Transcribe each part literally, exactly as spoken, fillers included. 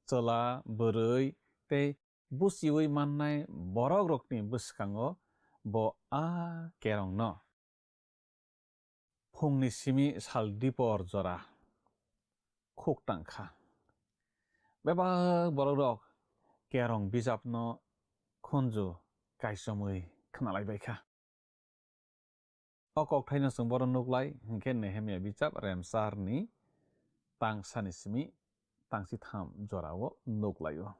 chwla, bwrwi tei buchiui mannai borokrokni bwskango bo a kerongno phungni simi sal dipor jora khuk tang kha. Bebak borokrok kerong bijapno khunju kaichomwi khnalai bai kha. O kokthaino chwng bono nuklai, hinkhe Nehemia bijap Remsarni tangsani simi tangsi tham jorao nuklaio.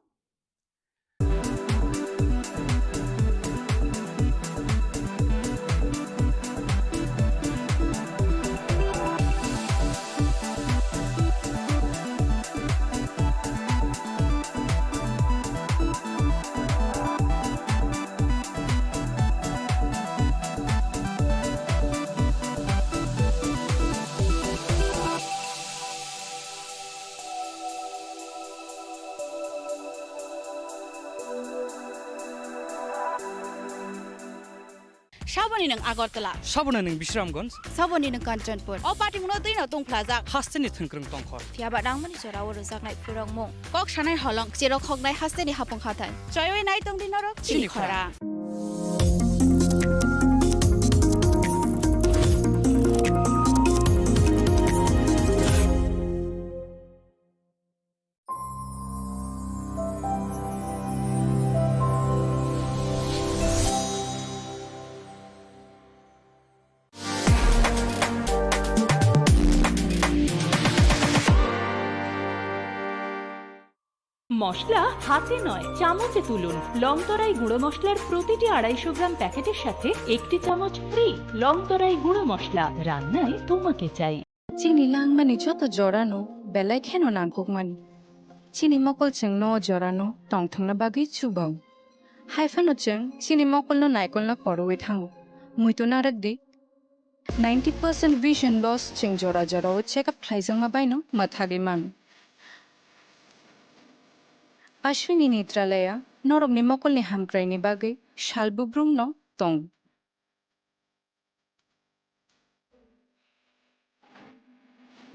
Saboni nwng Agartala. Saboni nwng Bisramganj. Saboni nwng Kanchanpur. O patimungno twino tungphlajak. Hasteni thwngkwrwng tongkhor. Phiyaba nangmani jorao rwjaknai phurokmung. Kok sanai holong, chirok hoknai hasteni hapung hathai. Choiwi nai tongdi norok chini chini khorang. মশলা হাতে নয়, চামচে তুলুন। লংতরাই গুঁড়ো মশলার প্রতিটি আড়াইশো গ্রাম প্যাকেটের সাথে একটি চামচ ফ্রি। লংতরাই গুঁড়ো মশলা, রান্নায় তোমাকে চাই। Chini langmani joto jorano belai kheno nangkukmani. Chini mokol chwngno o jorano tongthokna bagwi chubao. Hai phano chwng chini mokolno naikolno porwi thango. Muitu narwk di. Ninety percent vision loss chwng jora jorao check up khlaijakma baino mwthagwi mano. Ashwini Netralaya norokni mokolni hamkraini bagwi sal bubrumno tong.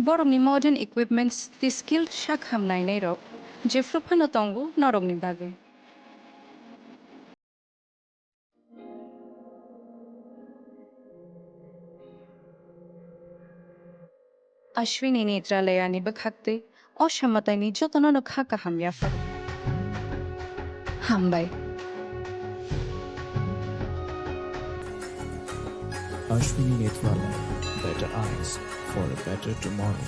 Borokni modern equipments tei skilled sak ham nainairok jephru phano tongo norokni bagwi. Ashwini Netralayani bwkhaktwi o samataini jotono no kha kaham yaphar. Hambai. Ashwini Netralaya, better eyes for a better tomorrow.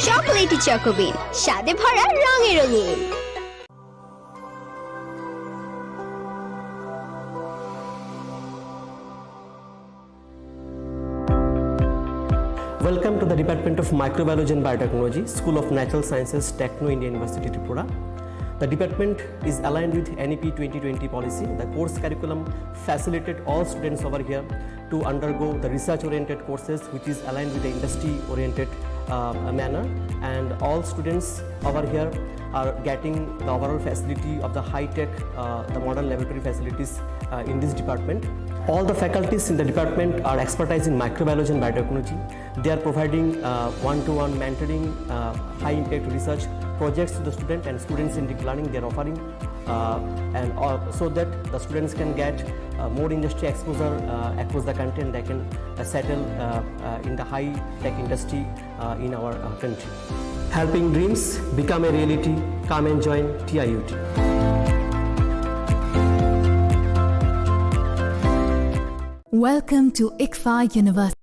Chocolatey Choco Bean, স্বাদে ভরা রঙে রঙিন। Welcome to the Department of Microbiology and Biotechnology, School of Natural Sciences, Techno India University, Tripura. The department is aligned with N E P twenty twenty policy. The course curriculum facilitated all students over here to undergo the research-oriented courses, which is aligned with the industry-oriented, uh, manner. And all students over here are getting the overall facility of the high-tech, uh, the modern laboratory facilities, uh, in this department. All the faculties in the department are expertise in microbiology and biotechnology. They are providing, uh, one-to-one mentoring, uh, high-impact research projects to the student and students-centric learning they are offering, uh, and, uh, so that the students can get, uh, more industry exposure, uh, across the country, and they can, uh, settle, uh, uh, in the high-tech industry, uh, in our, uh, country. Helping dreams become a reality. Come and join T I U T. Welcome to ICFAI University.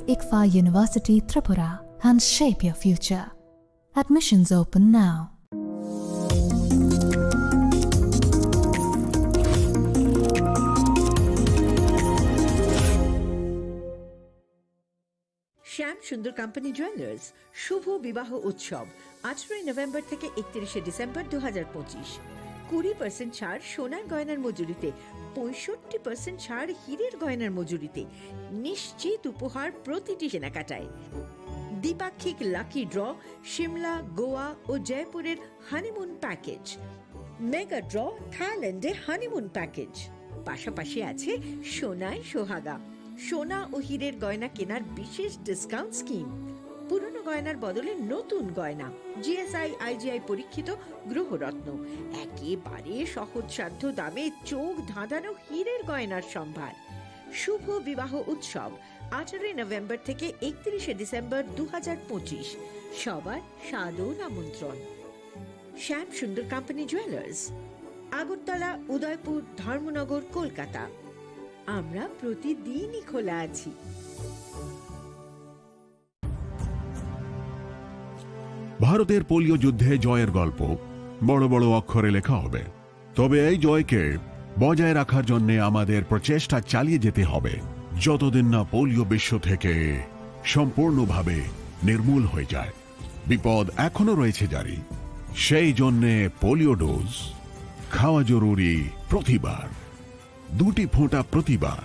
ICFAI University Tripura, and shape your future. Admissions open now. শ্যাম সুন্দর company jewellers শুভ বিবাহ উৎসব, আঠারোই নভেম্বর থেকে একত্রিশে ডিসেম্বর দু হাজার পঁচিশ। কুড়ি পার্সেন্ট ছাড় সোনার গয়নার মজুরিতে, পঁয়ষট্টি পার্সেন্ট ছাড় হীরের গয়নার মজুরিতে, নিশ্চিত উপহার প্রতিটি কেনাকাটায়। দ্বিপাক্ষিক লাকি ড্র, সিমলা, গোয়া ও জয়পুরের হানিমুন প্যাকেজ। মেগা ড্র, থাইল্যান্ডে হানিমুন প্যাকেজ। পাশাপাশি আছে সোনায় সোহাগা, সোনা ও হীরের গয়না কেনার বিশেষ ডিসকাউন্ট স্কিম। পুরনো গয়নার বদলে নতুন গয়না, জিএসআই, আইজিআই পরীক্ষিত গ্রহরত্ন, একেবারে সহজসাধ্য দামে চোখ ধাঁধানো হীরের গয়নার সম্ভার। শুভ বিবাহ উৎসব, আঠারোই নভেম্বর থেকে একত্রিশে ডিসেম্বর দু হাজার পঁচিশ। সবার সাদর আমন্ত্রণ। শ্যাম সুন্দর কোম্পানি জুয়েলার্স, আগরতলা, উদয়পুর, ধর্মনগর, কলকাতা। আমরা প্রতিদিনই খোলা আছি। ভারতের পোলিও যুদ্ধে জয়ের গল্প বড় বড় অক্ষরে লেখা হবে, তবে এই জয়কে বজায় রাখার জন্য আমাদের প্রচেষ্টা চালিয়ে যেতে হবে, যতদিন না পোলিও বিশ্ব থেকে সম্পূর্ণভাবে নির্মূল হয়ে যায়। বিপদ এখনো রয়েছে জারি, সেই জন্যে পোলিও ডোজ খাওয়া জরুরি প্রতিবার, দুটি ফোঁটা প্রতিবার।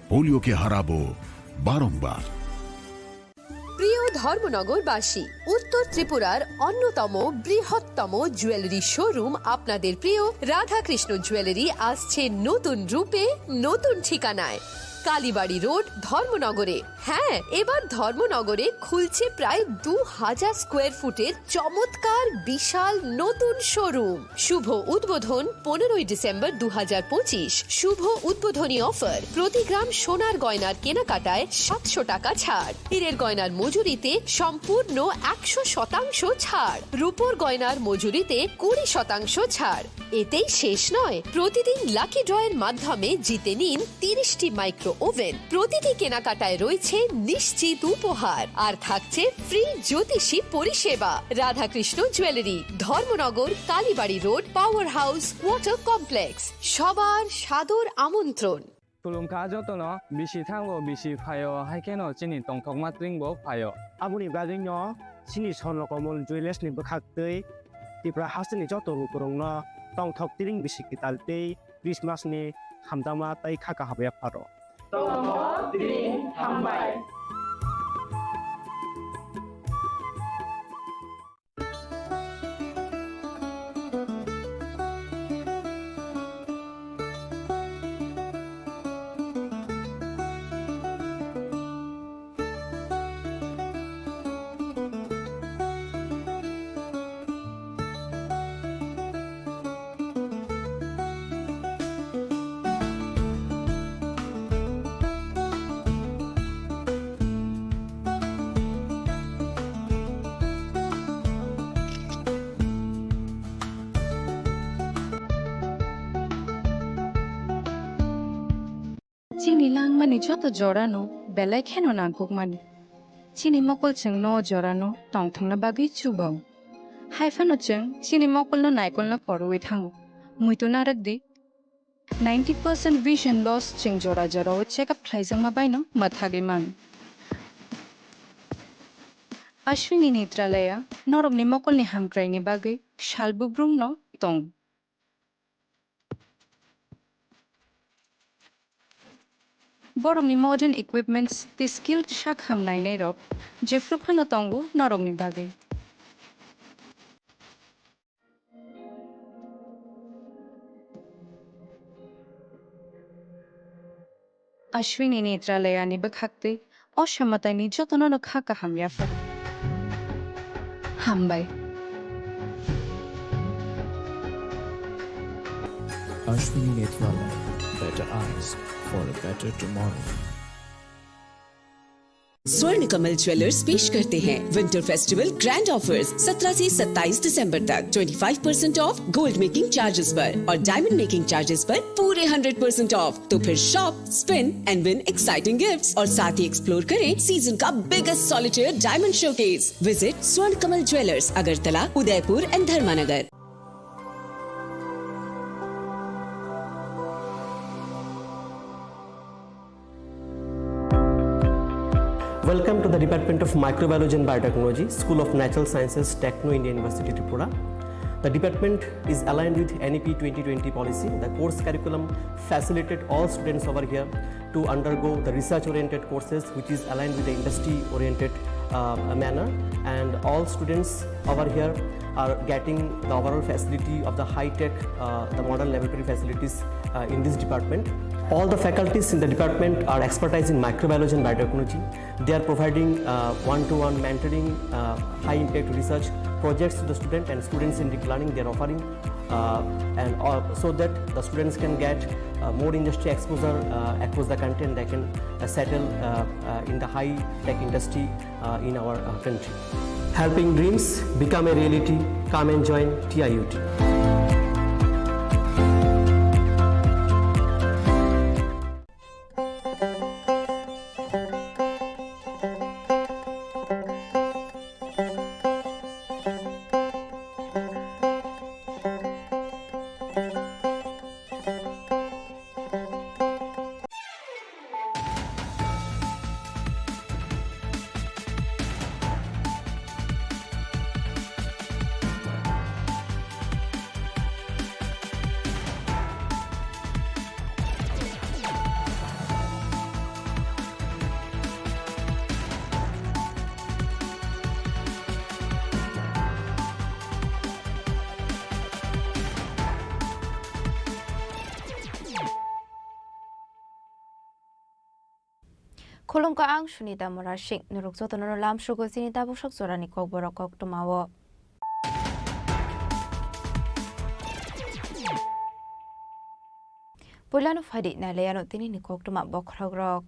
পোলিওকে হারাবো বারংবার। প্রিয় ধর্মনগরবাসী, উত্তর ত্রিপুরার অন্যতম বৃহত্তম জুয়েলারি শোরুম আপনাদের প্রিয় রাধাকৃষ্ণ জুয়েলারি আসছে নতুন রূপে, নতুন ঠিকানায়। কালীবাড়ি রোড, ধর্মনগরে। হ্যাঁ, এবার ধর্মনগরে খুলছে প্রায় দু হাজার স্কোয়ার ফুটের চমৎকার বিশাল নতুন শোরুম। শুভ উদ্বোধন পনেরোই ডিসেম্বর দু হাজার পঁচিশ। শুভ উদ্বোধনী অফার, প্রতি গ্রাম সোনার গয়নার কেনাকাটায় সাতশো টাকা ছাড়, হীরের গয়নার মজুরিতে সম্পূর্ণ একশো শতাংশ ছাড়, রূপোর গয়নার মজুরিতে কুড়ি শতাংশ ছাড়। এতেই শেষ নয়, প্রতিদিন লাকি ড্রয়ের মাধ্যমে জিতে নিন তিরিশটি মাইক্রো ওভেন। প্রতিটি কেনাকাটায় রয়েছে নিশ্চিত উপহার, আর থাকছে ফ্রি জ্যোতিষী পরিষেবা। Radhakrishna jewellery, Dharmanagar, Kalibari road, power house, water complex. সবার সাদর আমন্ত্রণ। Khulumkha jotono, bisi thango, bisi phaio, hai kheno chini tongthokma tringbo phaio. Aboni bagwino chini Swarno Komol Jewellers ni bwkhak twi Tripura hasteni joto lukurokno tongthok tring bisi kwtal tei Christmas ni hamjakma tei kha kaham yapharo. Tongthok tring hambai. Chini langmani joto jorano belai kheno nangkukmani. Chini mokol chwngno o jorano tongthokna bagwi chubao. Hai phano chwng chini mokolno naikolno phorwi thango. Muitu narwk di. Ninety percent vision loss chwng jora jorao check up khlaijakma baino mwthagwi mano. Ashwini Netralaya norokni mokolni hamkraini bagwi sal bubrumno tong. Borokni modern equipments tei skilled sak ham nainairok jephru phano tongo norokni bagwi. Ashwini Netralayani bwkhaktwi o samataini jotono no kha kaham yaphar. Hambai. Ashwini Netralaya, better eyes for a better tomorrow. स्वर्ण कमल ज्वेलर्स पेश करते हैं winter festival grand offers. सत्रह से सत्ताईस दिसंबर तक twenty five percent of gold making charges पर और डायमंड मेकिंग चार्जेस पर पूरे हंड्रेड परसेंट ऑफ। तो फिर shop, spin and win exciting gifts और साथ ही एक्सप्लोर करें सीजन का biggest solitaire diamond showcase. Visit स्वर्ण कमल ज्वेलर्स, अगरतला, उदयपुर एंड धर्मानगर। Welcome to the Department of Microbiology and Biotechnology, School of Natural Sciences, Techno India University, Tripura. The department is aligned with N E P twenty twenty policy. The course curriculum facilitate all students over here to undergo the research-oriented courses, which is aligned with the industry-oriented, uh, manner. And all students over here are getting the overall facility of the high-tech, uh, the modern laboratory facilities, uh, in this department. All the faculties in the department are expertise in microbiology and biotechnology. They are providing, uh, one-to-one mentoring, uh, high-impact research projects to the student and students in deep learning. They are offering, uh, and, uh, so that the students can get, uh, more industry exposure, uh, across the country, and they can, uh, settle, uh, uh, in the high-tech industry, uh, in our, uh, country. Helping dreams become a reality. Come and join T I U T. Khulumkha, ang Sunita Murasing. Norok jotono lamsugo chini tabuksak jorani kokborok koktwmao. Puilano phaidi nailaiano tinini koktwma bokhorokrok.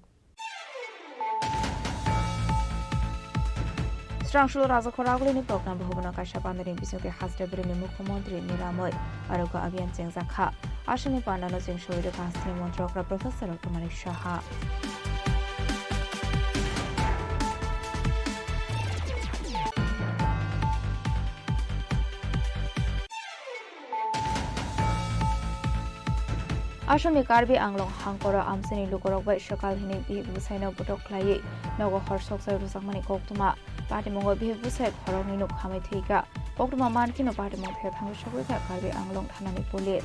Srangsulo Rajakhor Agulini Prokna Bhabono kaisa pandani bisingtwi haste bwrwini Mukhyamantri Niramoi Arogya Abhiyan chengjakha. Aswkni pandano chengsowi rwkha hasteni montrokra Professor Doctor Manik Saha. Asomni Karbi Anglong hangkoro amchaini lukurok bai swkal hwnwi bihik bwsaino bwtok khlaiwi nogo hor sokjak rwjakmani koktwma. Patimungo bihik bwsai khoroknwi nuk hamwi thwikha. Koktwma mankheno patimung phai thangwi sogwi kha Karbi Anglong thanani police.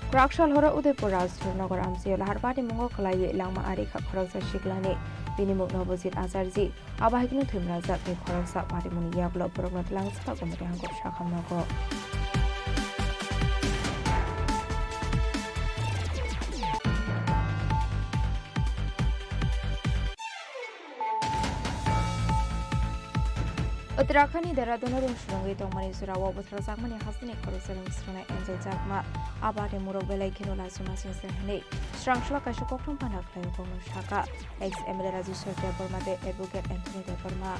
Kwrak sal horo Udaipur Rajnagar amchaio lahar patimungo kwlaiwi langma ari kha khoroksa siklani. Bini mung Nobojit Acharji. Abo hai kheno thwimrajak tei khoroksa patimungni yagulo borokno twlang saka gumati hangkuk sakha nogo. Uttarakhand ni Dehradun o rung swrwngwi tongmani jorao bwtharjakmani hasteni khoroksa rung swrwngnai Angel Chakma a patimung rok belai kheno lachima singsa hwnwi srangsulo kaisa koktwma panda khlaio kokno saka. Ex M L A Rajeshwar Debbarma tei Advocate Anthony Debbarma.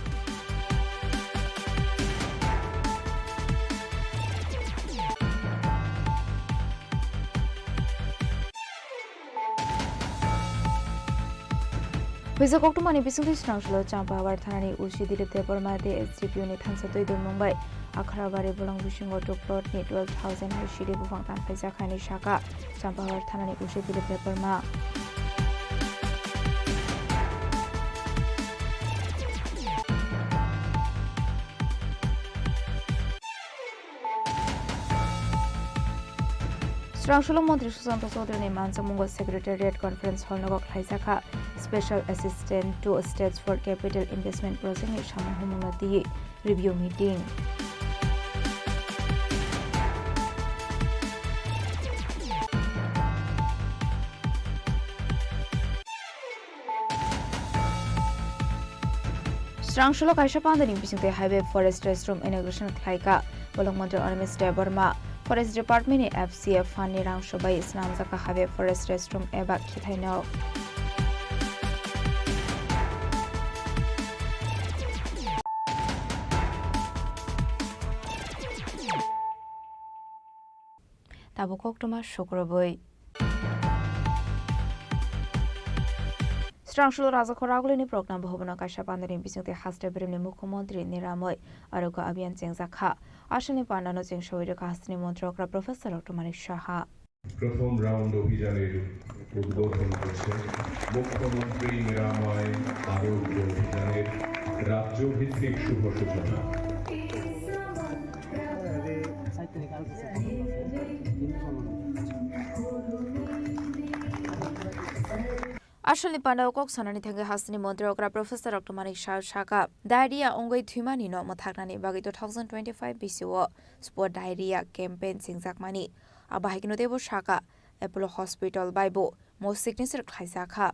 Huijak koktwmani bisingtwi srangsulo Champawar thanani O C Dilip Debbarma tei S D P O ni thansa twi dulmung bai Akhrabari bolong bisingo two plot ni twelve thousand hai siri buphang tanphaijak hai ni saka. Champawar thanani O C Dilip Debbarma. Srangsulo montri Sushanta Chowdhury ni manjakmungo Secretariat Conference Hall nogo khlaijakha Special Assistant to States for Capital Investment Project ni samung humungno twiwi review meeting. Srangsulo kaisa pandani bisingtwi highway forest restroom inauguration khlaikha. Bolong montri Animesh Debbarma, Forest Department ni F C F fund ni rang sobai swnamjakha highway forest restroom eba khithaino. Tabuk koktwma sukrubwi. Srangsulo Rajakhor Agulini Prokna Bhabono kaisa pandani bisingtwi haste brimni Mukhyamantri Niramoi Arogya Abhiyan chengjakha. Aswkni pandano chengsawi rwkha hasteni montri okra Professor Doctor Manik Saha. প্রথম রাউন্ড অভিযানের উদ্বোধন করছেন মুখ্যমন্ত্রী নিরাময় আরোগ্য অভিযানের রাজ্যভিত্তিক শুভ সূচনা। Aswkni pandao kok sanani thangwi hasteni montri okra Professor Doctor Manik Saha sakha, diarrhea wngwi thwimani no mwthaknani bagwi two thousand twenty-five bisio spot diarrhea campaign chengjakmani. Abo hai kheno teibo sakha, Apollo Hospital bai bo mo signature khlaijakha.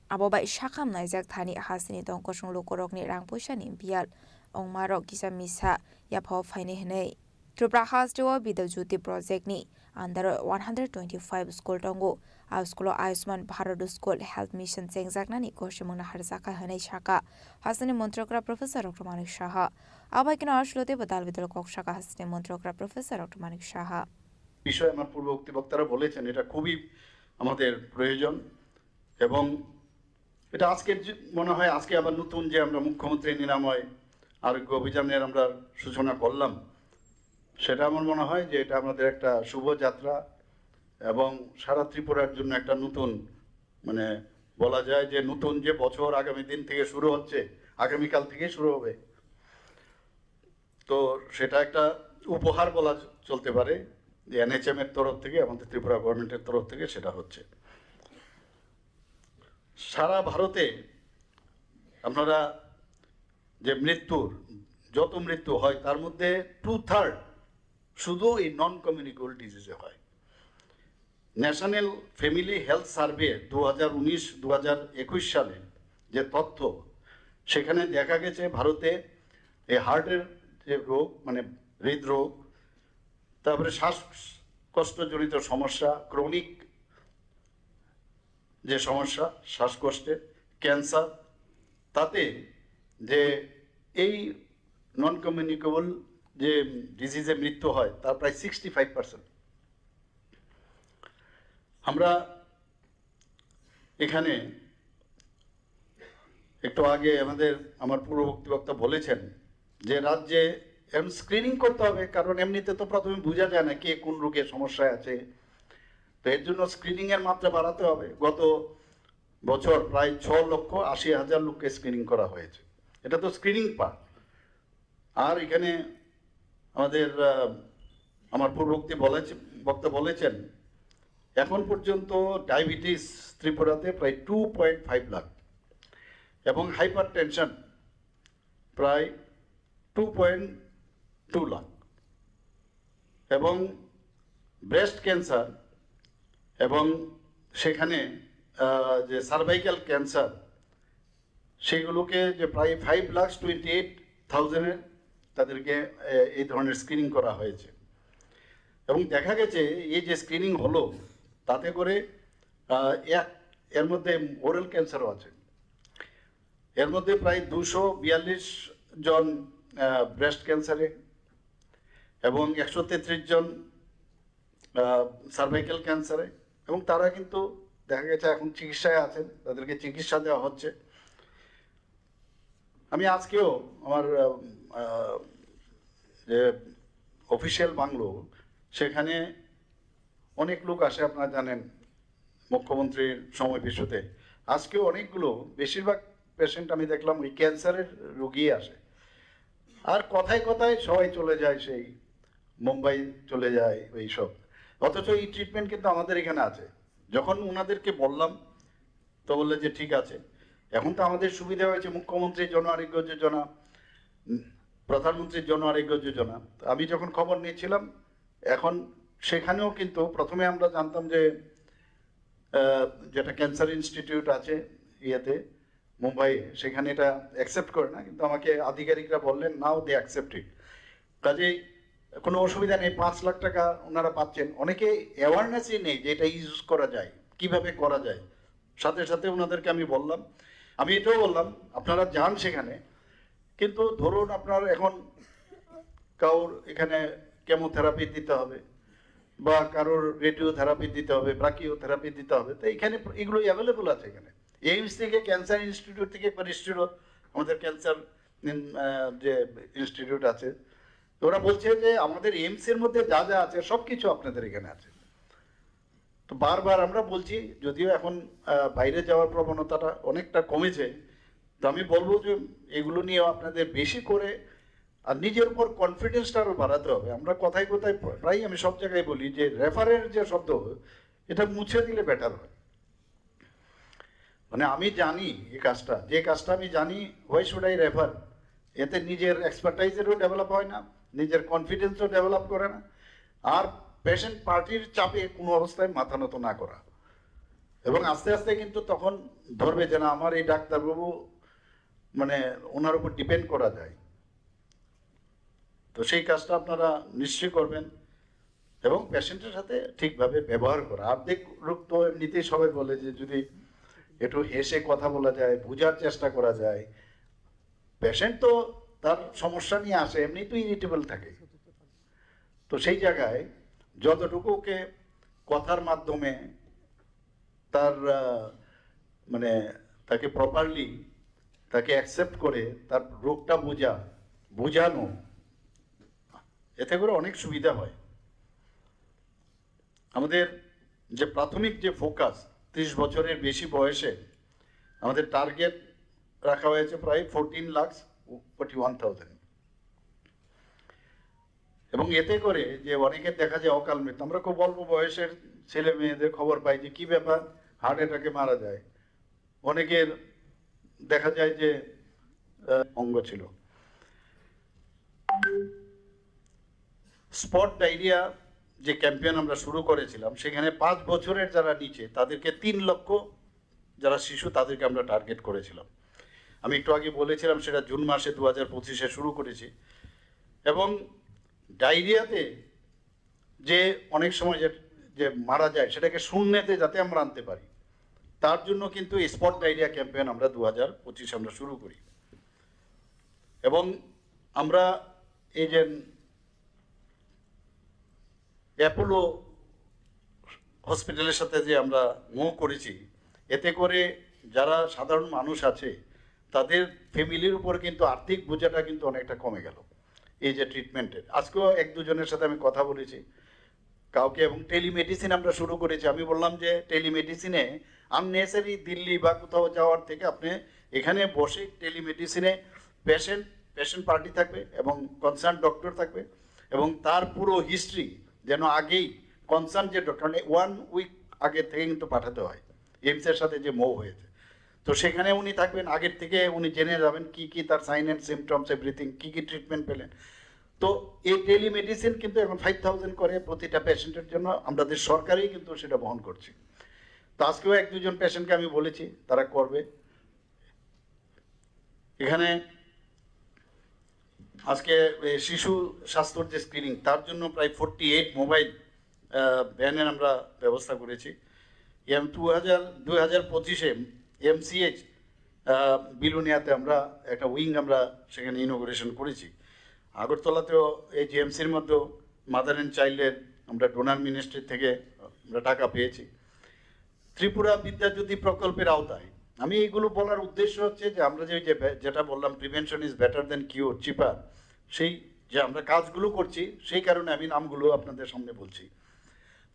Abo bai sakham naijak thani hasteni tong kosong lukurokni rang puisani biyal wngmarok kisa misa yaphao phainai hwnwi. Tripura hasteo Vidya Jyoti project ni under o one hundred twenty-five school tongo. A school o Ayushman Bharat School Health Mission chengjaknani kosimung naharjakha hwnwi sakha hasteni montri okra Professor Doctor Manik Saha. Abai kino aswkno teibo dal bidal kok sakha hasteni montri okra Professor Doctor Manik Saha. বিষয়ে আমার পূর্ববর্তী বক্তারা বলেছেন, এটা খুবই আমাদের প্রয়োজন। এবং এটা আজকের যে, মনে হয় আজকে আবার নতুন যে আমরা মুখ্যমন্ত্রী নিরাময় আরোগ্য অভিযানের আমরা সূচনা করলাম, সেটা আমার মনে হয় যে এটা আমাদের একটা শুভ যাত্রা এবং সারা ত্রিপুরার জন্য একটা নতুন, মানে, বলা যায় যে নতুন যে বছর আগামী দিন থেকে শুরু হচ্ছে, আগামীকাল থেকে শুরু হবে। তো সেটা একটা উপহার বলা চ-, চলতে পারে যে এনএইচএম এর তরফ থেকে, আমাদের ত্রিপুরা গভর্নমেন্টের তরফ থেকে সেটা হচ্ছে। সারা ভারতে আপনারা যে মৃত্যুর, যত মৃত্যু হয় তার মধ্যে টু থার্ড শুধু এই নন কমিউনিকেবল ডিজিজে হয়। ন্যাশনাল ফ্যামিলি হেলথ সার্ভে দু হাজার উনিশ দু হাজার একুশ সালে যে তথ্য, সেখানে দেখা গেছে ভারতে এই হার্টের যে রোগ, মানে হৃদরোগ, তারপরে শ্বাসকষ্টজনিত সমস্যা, ক্রনিক যে সমস্যা, শ্বাসকষ্টের, ক্যান্সার, তাতে যে এই নন কমিউনিকেবল যে ডিজিজে মৃত্যু হয়, তার প্রায় সিক্সটি ফাইভ পার্সেন্ট। আমরা এখানে একটু আগে আমাদের, আমার পূর্ববর্তী বক্তা বলেছেন যে রাজ্যে এখন স্ক্রিনিং করতে হবে, কারণ এমনিতে তো প্রথমে বোঝা যায় না কে কোন রোগের সমস্যায় আছে। তো এর জন্য স্ক্রিনিং এর মাত্রা বাড়াতে হবে। গত বছর প্রায় ছ লক্ষ আশি হাজার লোককে স্ক্রিনিং করা হয়েছে। এটা তো স্ক্রিনিং পার্ট। আর এখানে আমাদের, আহ, আমার পূর্ববর্তী বলেছে-, বক্তা বলেছেন, এখন পর্যন্ত ডায়াবেটিস ত্রিপুরাতে প্রায় টু পয়েন্ট ফাইভ লাখ এবং হাইপার টেনশন প্রায় টু পয়েন্ট টু লাখ এবং ব্রেস্ট ক্যান্সার এবং সেখানে, আহ, যে সার্ভাইকাল ক্যান্সার, সেগুলোকে যে প্রায় ফাইভ লাখ টোয়েন্টি এইট থাউজেন্ডের তাদেরকে, এ, এই ধরনের স্ক্রিনিং করা হয়েছে। এবং দেখা গেছে এই যে স্ক্রিনিং হলো, তাতে করে, আহ, এক, এর মধ্যে ওরাল ক্যান্সারও আছে। এর মধ্যে প্রায় দুশো বিয়াল্লিশ জন, আহ, ব্রেস্ট ক্যান্সারে এবং একশো তেত্রিশ জন, আহ, সার্ভাইকাল ক্যান্সারে, এবং তারা কিন্তু দেখা গেছে এখন চিকিৎসায় আছেন, তাদেরকে চিকিৎসা দেওয়া হচ্ছে। আমি আজকেও আমার, আহ, আহ, যে অফিসিয়াল বাংলো, সেখানে অনেক লোক আসে, আপনারা জানেন, মুখ্যমন্ত্রীর সময় ইস্যুতে। আজকেও অনেকগুলো, বেশিরভাগ পেশেন্ট আমি দেখলাম ওই ক্যান্সারের রুগী আসে। আর কথায় কথায় সবাই চলে যায় সেই মুম্বাই চলে যায় ওই সব। অথচ এই ট্রিটমেন্ট কিন্তু আমাদের এখানে আছে। যখন ওনাদেরকে বললাম, তো বললে যে ঠিক আছে। এখন তো আমাদের সুবিধা হয়েছে মুখ্যমন্ত্রী জন আরোগ্য যোজনা, উম, প্রধানমন্ত্রী জন আরোগ্য যোজনা। তো আমি যখন খবর নিয়েছিলাম, এখন সেখানেও কিন্তু প্রথমে আমরা জানতাম যে, আহ, যেটা ক্যান্সার ইনস্টিটিউট আছে ইয়েতে, মুম্বাই, সেখানে এটা অ্যাকসেপ্ট করে না, কিন্তু আমাকে আধিকারিকরা বললেন, নাও দে অ্যাকসেপ্ট ইট। কাজেই কোনো অসুবিধা নেই, পাঁচ লাখ টাকা ওনারা পাচ্ছেন। অনেকে অ্যাওয়ারনেসই নেই যে এটা ইউজ করা যায়, কিভাবে করা যায়। সাথে সাথে ওনাদেরকে আমি বললাম, আমি এটাও বললাম, আপনারা যান সেখানে, কিন্তু ধরুন আপনার এখন কারোর এখানে কেমোথেরাপি দিতে হবে বা কারোর রেডিওথেরাপি দিতে হবে, ব্রাকিওথেরাপি দিতে হবে, তো এখানে এগুলো অ্যাভেলেবল আছে। এখানে এইমস থেকে ক্যান্সার ইনস্টিটিউট থেকে একবার এসেছিল, আমাদের ক্যান্সার যে ইনস্টিটিউট আছে, তো ওরা বলছে যে আমাদের এইমস এর মধ্যে যা যা আছে সব কিছু আপনাদের এখানে আছে। তো বারবার আমরা বলছি, যদিও এখন আহ, বাইরে যাওয়ার প্রবণতাটা অনেকটা কমেছে, তো আমি বলবো যে এগুলো নিয়ে আপনাদের বেশি করে আর নিজের উপর কনফিডেন্সটা আরো বাড়াতে হবে। আমরা কথায় কথায় প্রায়, আমি সব জায়গায় বলি যে রেফারের যে শব্দ, এটা মুছে দিলে বেটার হয়। মানে আমি জানি এই কাজটা, যে কাজটা আমি জানি, why should I refer? এতে নিজের এক্সপার্টাইজেরও ডেভেলপ হয় না, নিজের কনফিডেন্সও ডেভেলপ করে না, আর পেশেন্ট পার্টির চাপে কোনো অবস্থায় মাথা নত না করা। এবং আস্তে আস্তে কিন্তু তখন ধরবে যে না, আমার এই ডাক্তারবাবু, মানে, ওনার উপর ডিপেন্ড করা যায়। তো সেই কাজটা আপনারা নিশ্চয়ই করবেন এবং পেশেন্টের সাথে ঠিকভাবে ব্যবহার করা। আর্ধেক রোগ তো এমনিতেই সবাই বলে যে যদি একটু হেসে কথা বলা যায়, বোঝার চেষ্টা করা যায়। পেশেন্ট তো তার সমস্যা নিয়ে আসে, এমনি তো ইরিটেবল থাকে। তো সেই জায়গায় যতটুকু ওকে কথার মাধ্যমে তার আহ, মানে তাকে প্রপারলি তাকে অ্যাকসেপ্ট করে তার রোগটা বোঝা বোঝানো, এতে করে অনেক সুবিধা হয়। আমাদের যে প্রাথমিক যে ফোকাস, ত্রিশ বছরের বেশি বয়সে আমাদের টার্গেট রাখা হয়েছে প্রায় ফোরটিন লাখ ফোর্টি ওয়ান থাউজেন্ড। এবং এতে করে যে অনেকের দেখা যায় অকাল মৃত্যু, আমরা খুব অল্প বয়সের ছেলে মেয়েদের খবর পাই যে কি ব্যাপার, হার্ট অ্যাটাকে মারা যায়। অনেকের দেখা যায় যে আহ, অঙ্গ ছিল। স্পট ডায়রিয়া যে ক্যাম্পেইন আমরা শুরু করেছিলাম, সেখানে পাঁচ বছরের যারা নিচে, তাদেরকে তিন লক্ষ যারা শিশু, তাদেরকে আমরা টার্গেট করেছিলাম। আমি একটু আগে বলেছিলাম, সেটা জুন মাসে দু হাজার পঁচিশে শুরু করেছি। এবং ডায়রিয়াতে যে অনেক সময় যে যে মারা যায়, সেটাকে শূন্যতে যাতে আমরা আনতে পারি, তার জন্য কিন্তু স্পট ডায়রিয়া ক্যাম্পেইন আমরা দু হাজার পঁচিশে আমরা শুরু করি। এবং আমরা এই যে অ্যাপোলো হসপিটালের সাথে যে আমরা মুভ করেছি, এতে করে যারা সাধারণ মানুষ আছে, তাদের ফ্যামিলির উপর কিন্তু আর্থিক বোঝাটা কিন্তু অনেকটা কমে গেল এই যে ট্রিটমেন্টের। আজকেও এক দুজনের সাথে আমি কথা বলেছি কাউকে, এবং টেলিমেডিসিন আমরা শুরু করেছি। আমি বললাম যে টেলিমেডিসিনে আননেসেসারি দিল্লি বা কোথাও যাওয়ার থেকে আপনি এখানে বসে টেলিমেডিসিনে পেশেন্ট, পেশেন্ট পার্টি থাকবে এবং কনসার্ন ডক্টর থাকবে, এবং তার পুরো হিস্ট্রি যেন আগেই কনসার্ন যে ডক্টর, মানে ওয়ান উইক আগে থেকে কিন্তু পাঠাতে হয় এইমসের সাথে যে মুভ হয়েছে। তো সেখানে উনি থাকবেন, আগের থেকে উনি জেনে যাবেন কি কি তার সাইন অ্যান্ড সিমটমস, এভরিথিং, কি কি ট্রিটমেন্ট পেলেন। তো এই টেলিমেডিসিন কিন্তু এখন ফাইভ থাউজেন্ড করে প্রতিটা পেশেন্টের জন্য, আমাদের সরকারেই কিন্তু সেটা বহন করছে। তো আজকেও এক দুজন পেশেন্টকে আমি বলেছি, তারা করবে। এখানে আজকে এই শিশু স্বাস্থ্যর যে স্ক্রিনিং, তার জন্য প্রায় ফোর্টি এইট মোবাইল ভ্যানের আমরা ব্যবস্থা করেছি। এম টু হাজার দুই হাজার পঁচিশে এমসিএইচ বিলোনিয়াতে আমরা একটা উইং আমরা সেখানে ইনোগ্রেশন করেছি। আগরতলাতেও এই জিএমসির মধ্যেও মাদার অ্যান্ড চাইল্ডের আমরা ডোনার মিনিস্ট্রি থেকে আমরা টাকা পেয়েছি। ত্রিপুরা বিদ্যাজ্যোতি প্রকল্পের আওতায় আমি এইগুলো বলার উদ্দেশ্য হচ্ছে যে আমরা যে, যে বে-, যেটা বললাম, prevention is better than cure, cheaper, সেই যে আমরা কাজগুলো করছি, সেই কারণে আমি নামগুলো আপনাদের সামনে বলছি।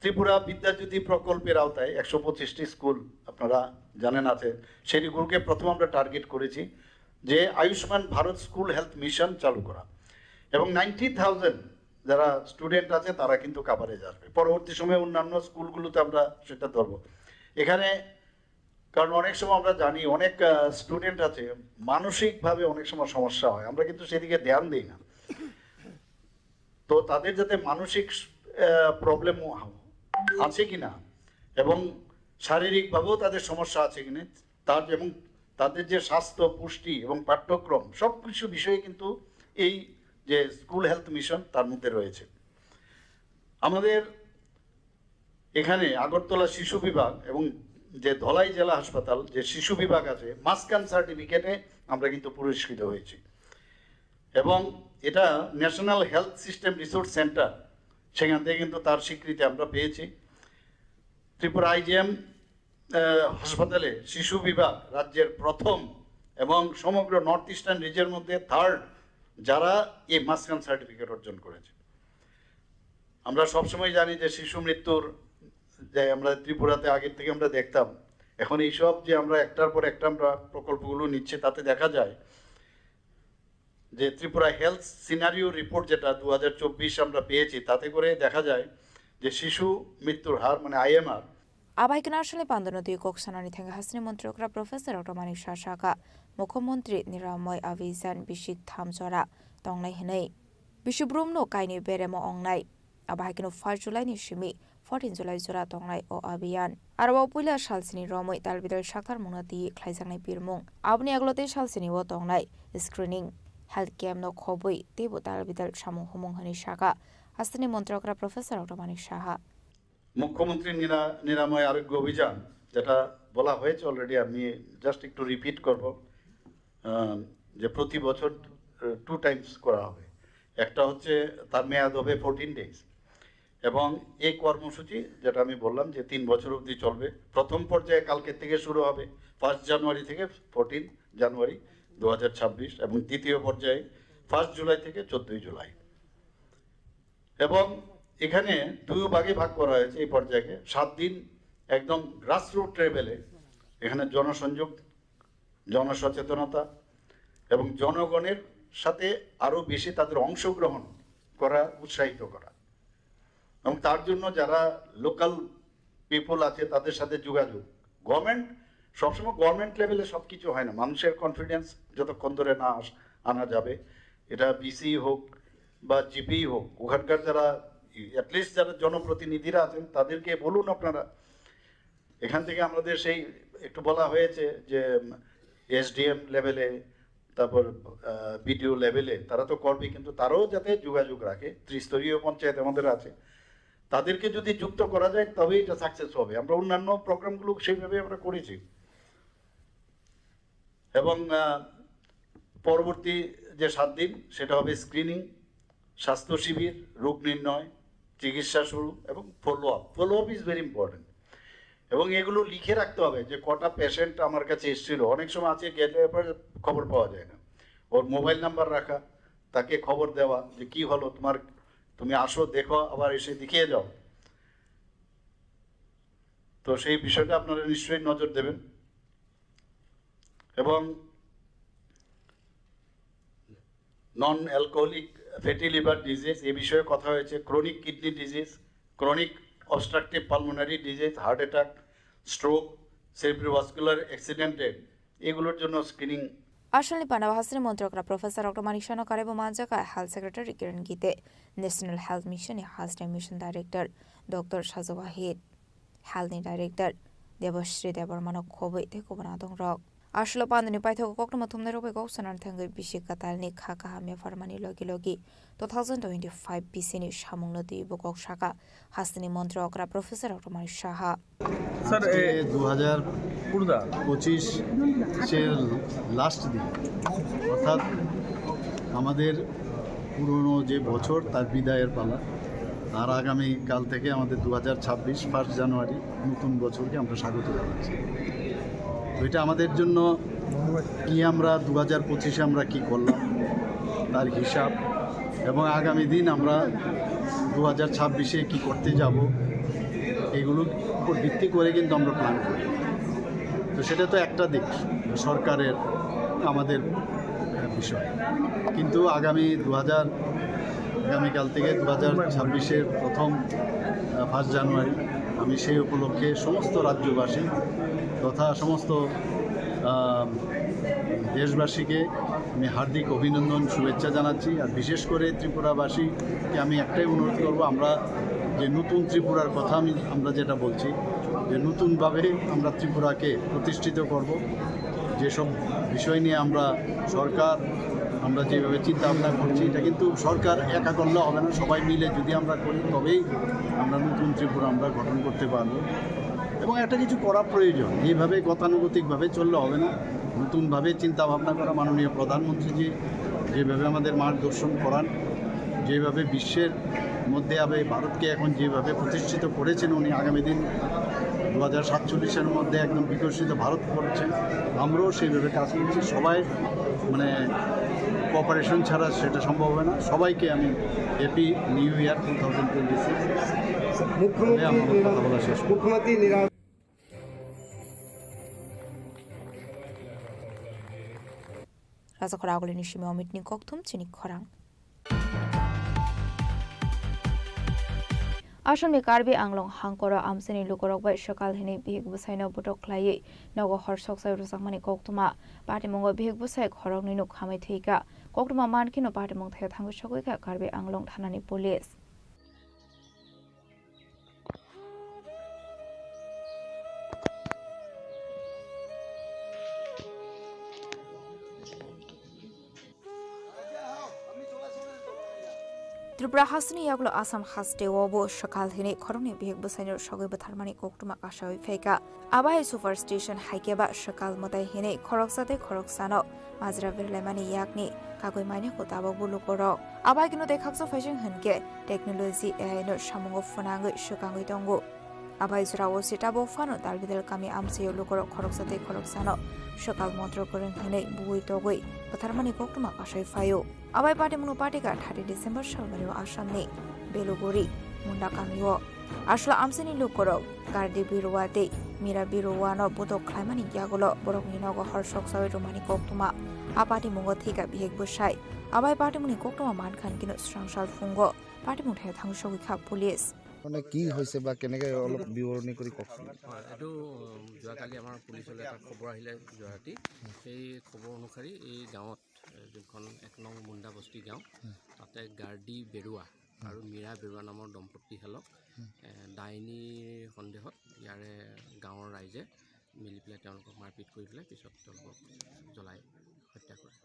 ত্রিপুরা বিদ্যাজ্যোতি প্রকল্পের আওতায় একশো পঁচিশটি স্কুল আপনারা জানেন আছে, সেটিগুলোকে প্রথম আমরা টার্গেট করেছি যে আয়ুষ্মান ভারত স্কুল হেলথ মিশন চালু করা, এবং নাইনটি থাউজেন্ড যারা স্টুডেন্ট আছে তারা কিন্তু কাভারেজ আসবে। পরবর্তী সময়ে অন্যান্য স্কুলগুলোতে আমরা সেটা ধরবো। এখানে কারণ অনেক সময় আমরা জানি অনেক স্টুডেন্ট আছে মানসিকভাবে অনেক সময় সমস্যা হয়, আমরা কিন্তু সেদিকে ধ্যান দিই না। তো তাদের যাতে মানসিক প্রবলেম আছে কিনা এবং শারীরিকভাবেও তাদের সমস্যা আছে কিনা, তার, এবং তাদের যে স্বাস্থ্য, পুষ্টি এবং পাঠ্যক্রম, সব কিছু বিষয়ে কিন্তু এই যে স্কুল হেলথ মিশন তার মধ্যে রয়েছে। আমাদের এখানে আগরতলা শিশু বিভাগ এবং যে ধলাই জেলা হাসপাতাল যে শিশু বিভাগ আছে, মাসকান সার্টিফিকেটে আমরা কিন্তু পুরস্কৃত হয়েছি। এবং এটা national health system resource centre, সেখান থেকে কিন্তু তার স্বীকৃতি আমরা পেয়েছি। ত্রিপুরা আইজিএম হাসপাতালে শিশু বিভাগ রাজ্যের প্রথম এবং সমগ্র নর্থ ইস্টার্ন রিজনের মধ্যে থার্ড, যারা এই মাসকান সার্টিফিকেট অর্জন করেছে। আমরা সবসময় জানি যে শিশু মৃত্যুর, যে আমরা ত্রিপুরাতে আগের থেকে আমরা দেখতাম, এখন এইসব যে আমরা একটার পর একটা আমরা প্রকল্পগুলো নিচ্ছে, তাতে দেখা যায় যে ত্রিপুরা হেলথ সিনারিও রিপোর্ট যেটা দু হাজার চব্বিশ আমরা পেয়েছি, তাতে করে দেখা যায় যে শিশু মৃত্যুর হার, মানে IMR, Abai kena aswkni pandano twi kok sanani thangwi hasteni montri okra Professor Doctor Manik Saha sakha, Mukhyamantri Niramay Abhiyan bisik tham jora tongnai hwnwi. Bisi brumno kainwi beremo ongnai. Abo hai kheno first July ni simi fourteen July jora tongnai o abhiyan. Aro o puila salsini romwi talbidal sakharmungno twi khlaijaknai birmung. Aboni aglo tei salsini o tongnai screening, health camp no khobwi teibo talbidal samung humung hwnwi sakha hasteni montri okra Professor Doctor Manik Saha. মুখ্যমন্ত্রী নিরা-, নিরাময় আরোগ্য অভিযান, যেটা বলা হয়েছে অলরেডি, আমি জাস্ট একটু রিপিট করব, আহ, যে প্রতি বছর টু টাইমস করা হবে। একটা হচ্ছে, তার মেয়াদ হবে ফোরটিন ডেজ, এবং এই কর্মসূচি, যেটা আমি বললাম যে তিন বছর অবধি চলবে, প্রথম পর্যায়ে কালকে থেকে শুরু হবে, ফার্স্ট জানুয়ারি থেকে ফোরটিন জানুয়ারি দু হাজার ছাব্বিশ, এবং দ্বিতীয় পর্যায়ে ফার্স্ট জুলাই থেকে চোদ্দই জুলাই। এবং এখানে দুই ভাগে ভাগ করা হয়েছে এই পর্যায়ে। সাত দিন একদম গ্রাসরুট লেভেলে এখানে জনসংযোগ, জনসচেতনতা এবং জনগণের সাথে আরও বেশি তাদের অংশগ্রহণ করা, উৎসাহিত করা। এবং তার জন্য যারা লোকাল পিপল আছে, তাদের সাথে যোগাযোগ। গভর্নমেন্ট, সবসময় গভর্নমেন্ট লেভেলে সব কিছু হয় না। মানুষের কনফিডেন্স যতক্ষণ ধরে না আস-, আনা যাবে, এটা ভিসি হোক বা জিপি হোক, ওখানকার যারা, অ্যাটলিস্ট যারা জনপ্রতিনিধিরা আছেন, তাদেরকে বলুন আপনারা। এখান থেকে আমাদের সেই একটু বলা হয়েছে যে এসডিএম লেভেলে, তারপর বিডিও লেভেলে তারা তো করবে, কিন্তু তারাও যাতে যোগাযোগ রাখে। ত্রিস্তরীয় পঞ্চায়েত আমাদের আছে, তাদেরকে যদি যুক্ত করা যায়, তবেই এটা সাকসেস হবে। আমরা অন্যান্য প্রোগ্রামগুলো সেইভাবে আমরা করেছি। এবং আহ, পরবর্তী যে সাত দিন, সেটা হবে স্ক্রিনিং, স্বাস্থ্য শিবির, রোগ নির্ণয়, চিকিৎসা শুরু এবং follow up. Follow up is very important. এবং এগুলো লিখে রাখতে হবে যে কটা পেশেন্ট আমার কাছে এসেছিল। অনেক সময় আছে, গেলে পরে খবর পাওয়া যায় না। ওর মোবাইল নাম্বার রাখা, তাকে খবর দেওয়া যে কি হলো তোমার, তুমি আসো, দেখো, আবার এসে দেখিয়ে যাও। তো সেই বিষয়টা আপনারা নিশ্চয়ই নজর দেবেন। এবং non alcoholic fatty liver disease, এ বিষয়ে কথা হয়েছে, chronic kidney disease, chronic obstructive pulmonary disease, heart attack, stroke, cerebrovascular অ্যাক্সিডেন্টে, এগুলোর জন্য screening. Asalni panao hasteni montri okra Professor Doctor Manik Saha no karaibo manjakha Health Secretary Kiran Gite, National Health Mission ni hasteni Mission Director Doctor Sajo Wahid, Health ni Director Debashree Debbarma no khobwi tei kubun adongrok. Aswlo pandoni paithago koktwma thumnairok bai kok sanani thangwi bisi kwtalni kha kaham yapharmani logi logi two thousand twenty-five bisini samungno twiwi bo kok sakha hasteni montri okra Professor Doctor Manik Saha. Sir, আজকে এ, দু হাজার পঁচিশ এর লাস্ট দিন, অর্থাৎ আমাদের পুরনো যে বছর, তার বিদায়ের পালা। আর আগামী কাল থেকে আমাদের দু হাজার ছাব্বিশ, ফার্স্ট জানুয়ারি, নতুন বছরকে আমরা স্বাগত জানাচ্ছি। তো এটা আমাদের জন্য কি, আমরা দু হাজার পঁচিশে আমরা কি করলাম, তার হিসাব, এবং আগামী দিন আমরা দু হাজার ছাব্বিশে কি করতে যাব, এগুলোর উপর ভিত্তি করে কিন্তু আমরা প্ল্যান করি। তো সেটা তো একটা দিক, সরকারের, আমাদের বিষয়। কিন্তু আগামী দু হাজার, আগামীকাল থেকে দু হাজার ছাব্বিশের প্রথম, আহ, ফার্স্ট জানুয়ারি, আমি সেই উপলক্ষে সমস্ত রাজ্যবাসী তথা সমস্ত, আহ, দেশবাসীকে আমি হার্দিক অভিনন্দন, শুভেচ্ছা জানাচ্ছি। আর বিশেষ করে ত্রিপুরাবাসীকে আমি একটাই অনুরোধ করব, আমরা যে নতুন ত্রিপুরার কথা আমি, আমরা যেটা বলছি, যে নতুনভাবে আমরা ত্রিপুরাকে প্রতিষ্ঠিত করব। যেসব বিষয় নিয়ে আমরা সরকার, আমরা যেভাবে চিন্তা ভাবনা করছি, এটা কিন্তু সরকার একা করলে হবে না, সবাই মিলে যদি আমরা করি, তবেই আমরা নতুন ত্রিপুরা আমরা গঠন করতে পারবো। এবং একটা কিছু করা প্রয়োজন, এইভাবে গতানুগতিকভাবে চললে হবে না। নতুনভাবে চিন্তা ভাবনা করা, মাননীয় প্রধানমন্ত্রীজি যেভাবে আমাদের মার্গদর্শন করান, যেভাবে বিশ্বের মধ্যে আবে ভারতকে এখন যেভাবে প্রতিষ্ঠিত করেছেন উনি, আগামী দিন দু হাজার সাতচল্লিশের মধ্যে একদম বিকশিত ভারত করছেন, আমরাও সেইভাবে কাজ করছি। সবাই মানে কোঅপারেশন ছাড়া সেটা সম্ভব হয় না। সবাইকে আমি happy new year two thousand twenty six. মুখ্যমন্ত্রী আমার কথা বলা শেষ। মুখ্যমন্ত্রী নিরা- Rajakhor agulini simi omitni kokthum chini khorang. Asomni Karbi Anglong hangkoro amchaini lukurok bai swkal hinwi bihik bwsaino butok khlaiwi nogo hor soksai rwjakmani koktwma. Patimungo bihik bwsai khoroknwi nuk hamwi thwikha. Koktwma mankheno patimung thaya thangwi sogwikha Karbi Anglong thanani police. Tripura hasteni yagulo Assam hasteo bo swkal hinwi khoroknwi bihik bwsaino sogwi bwtharmani koktwma kasawi phaikha. Abo hai superstition hai khe ba swkal mwtai hinwi khoroksa tei khoroksano majra berlaimani yakni kagwi mainai kho tabukbo lukurok. Abo hai kheno tei khaksa phaising hinkhe technology A I no samungo phwnangwi swkangwi tongo. Abo hai jorao se tabuk phano Dalbidal kami amchaio lukurok khoroksa tei khoroksano swkal montro kwrwng hinwi bui togwi bwtharmani koktwma kasai phaio. Abo hai patimungno patikha thirty December salmario Assamni Beluguri Munda kamio. Aswla amchaini lukurok Gardi Birua tei Mira Birua no butok khlaimani yagulo borokni nogo hor soksawi rwmani koktwma. A patimungo thwikha bihik bwsai. Abo hai patimungni koktwma mankha hinkhe no swrang sal phungo patimung thaya thangwi sogwi kha police. মানে কি হৈছে বা কেনেকে অলপ বিৱৰণী কৰি কওকচোন। হয়, এইটো, উম, যোৱাকালি আমাৰ পুলিচলৈ এটা খবৰ আহিলে যোৱা ৰাতি। সেই খবৰ অনুসৰি এই গাঁৱত, এ, যোনখন এক নং মুণ্ডা বস্তি গাঁও, তাতে গাৰ্ডি বেৰুৱা আৰু মীৰা বেৰুৱা নামৰ দম্পতী হালক, এ, ডাইনী সন্দেহত ইয়াৰে গাঁৱৰ ৰাইজে মিলি পেলাই তেওঁলোকক মাৰপিট কৰি পেলাই পিছত তেওঁলোকক জ্বলাই হত্যা কৰে।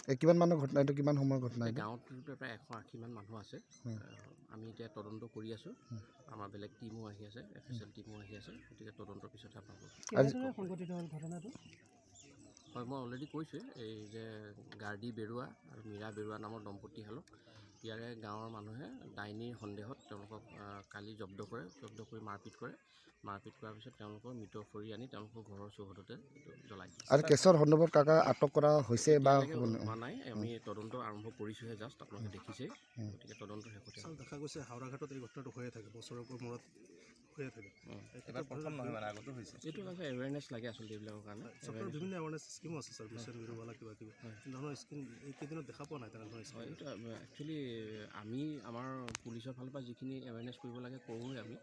এই কিমান মানুহ ঘটনা, এইটো কিমান সময়ৰ ঘটনা এই এইটো? গাঁৱত প্ৰায় এশ আশী মান মানুহ আছে। হুম। আহ, আমি এতিয়া তদন্ত কৰি আছোঁ। হুম। আমাৰ বেলেগ টিমো আহি আছে, এফ এছ এল টিমো আহি আছে, গতিকে তদন্তৰ পিছতহে আপোনালোকক আজি কেনেদৰে সংঘটিত হ'ল ঘটনাটো? হয়, মই অলৰেডি কৈছোঁৱেই, এই যে গাৰ্ডি বেৰুৱা আৰু মীৰা বেৰুৱা নামৰ দম্পতী হালক ইয়াৰে গাঁৱৰ মানুহে ডাইনীৰ সন্দেহত তেওঁলোকক, আহ, কালি জব্দ কৰে, জব্দ কৰি মাৰপিট কৰে। মাৰপিট কৰাৰ পিছত তেওঁলোকৰ মৃত শৰীৰ আনি তেওঁলোকৰ ঘৰৰ চৌহদতে এইটো জ্বলাই দিয়ে। আৰু কেছৰ সন্দৰ্ভত কাকা আটক কৰা হৈছে বা এতিয়ালৈকে কোনো? হোৱা নাই, আমি তদন্ত আৰম্ভ কৰিছোঁহে জাষ্ট, আপোনালোকে দেখিছেই। উম। গতিকে তদন্ত শেষতে ছাৰ, দেখা গৈছে হাওৰাঘাটত এই ঘটনাটো হৈয়ে থাকে, বছৰৰ মূৰত হৈয়ে থাকে। উম। এইটো এবাৰ প্ৰথম নহয় মানে, আগতো হৈছে। এইটো আচলতে এৱেৰনেছ লাগে আচলতে এইবিলাকৰ কাৰণে। হয়, চৰকাৰৰ এৱেৰনেছ বিভিন্ন এৱেৰনেছ স্কিমো আছে ছাৰ, মিছন গিৰিবালা কিবা কিবি। হয়। এনেধৰণৰ স্কিম এইকেইদিনত দেখা পোৱা নাই, তেনেধৰণৰ স্কিম। হয়, এইটো, আ, একচুৱেলি আমি আমাৰ পুলিচৰ ফালৰ পৰা যিখিনি এৱেৰনেছ কৰিব লাগে কৰোঁৱেই আমি।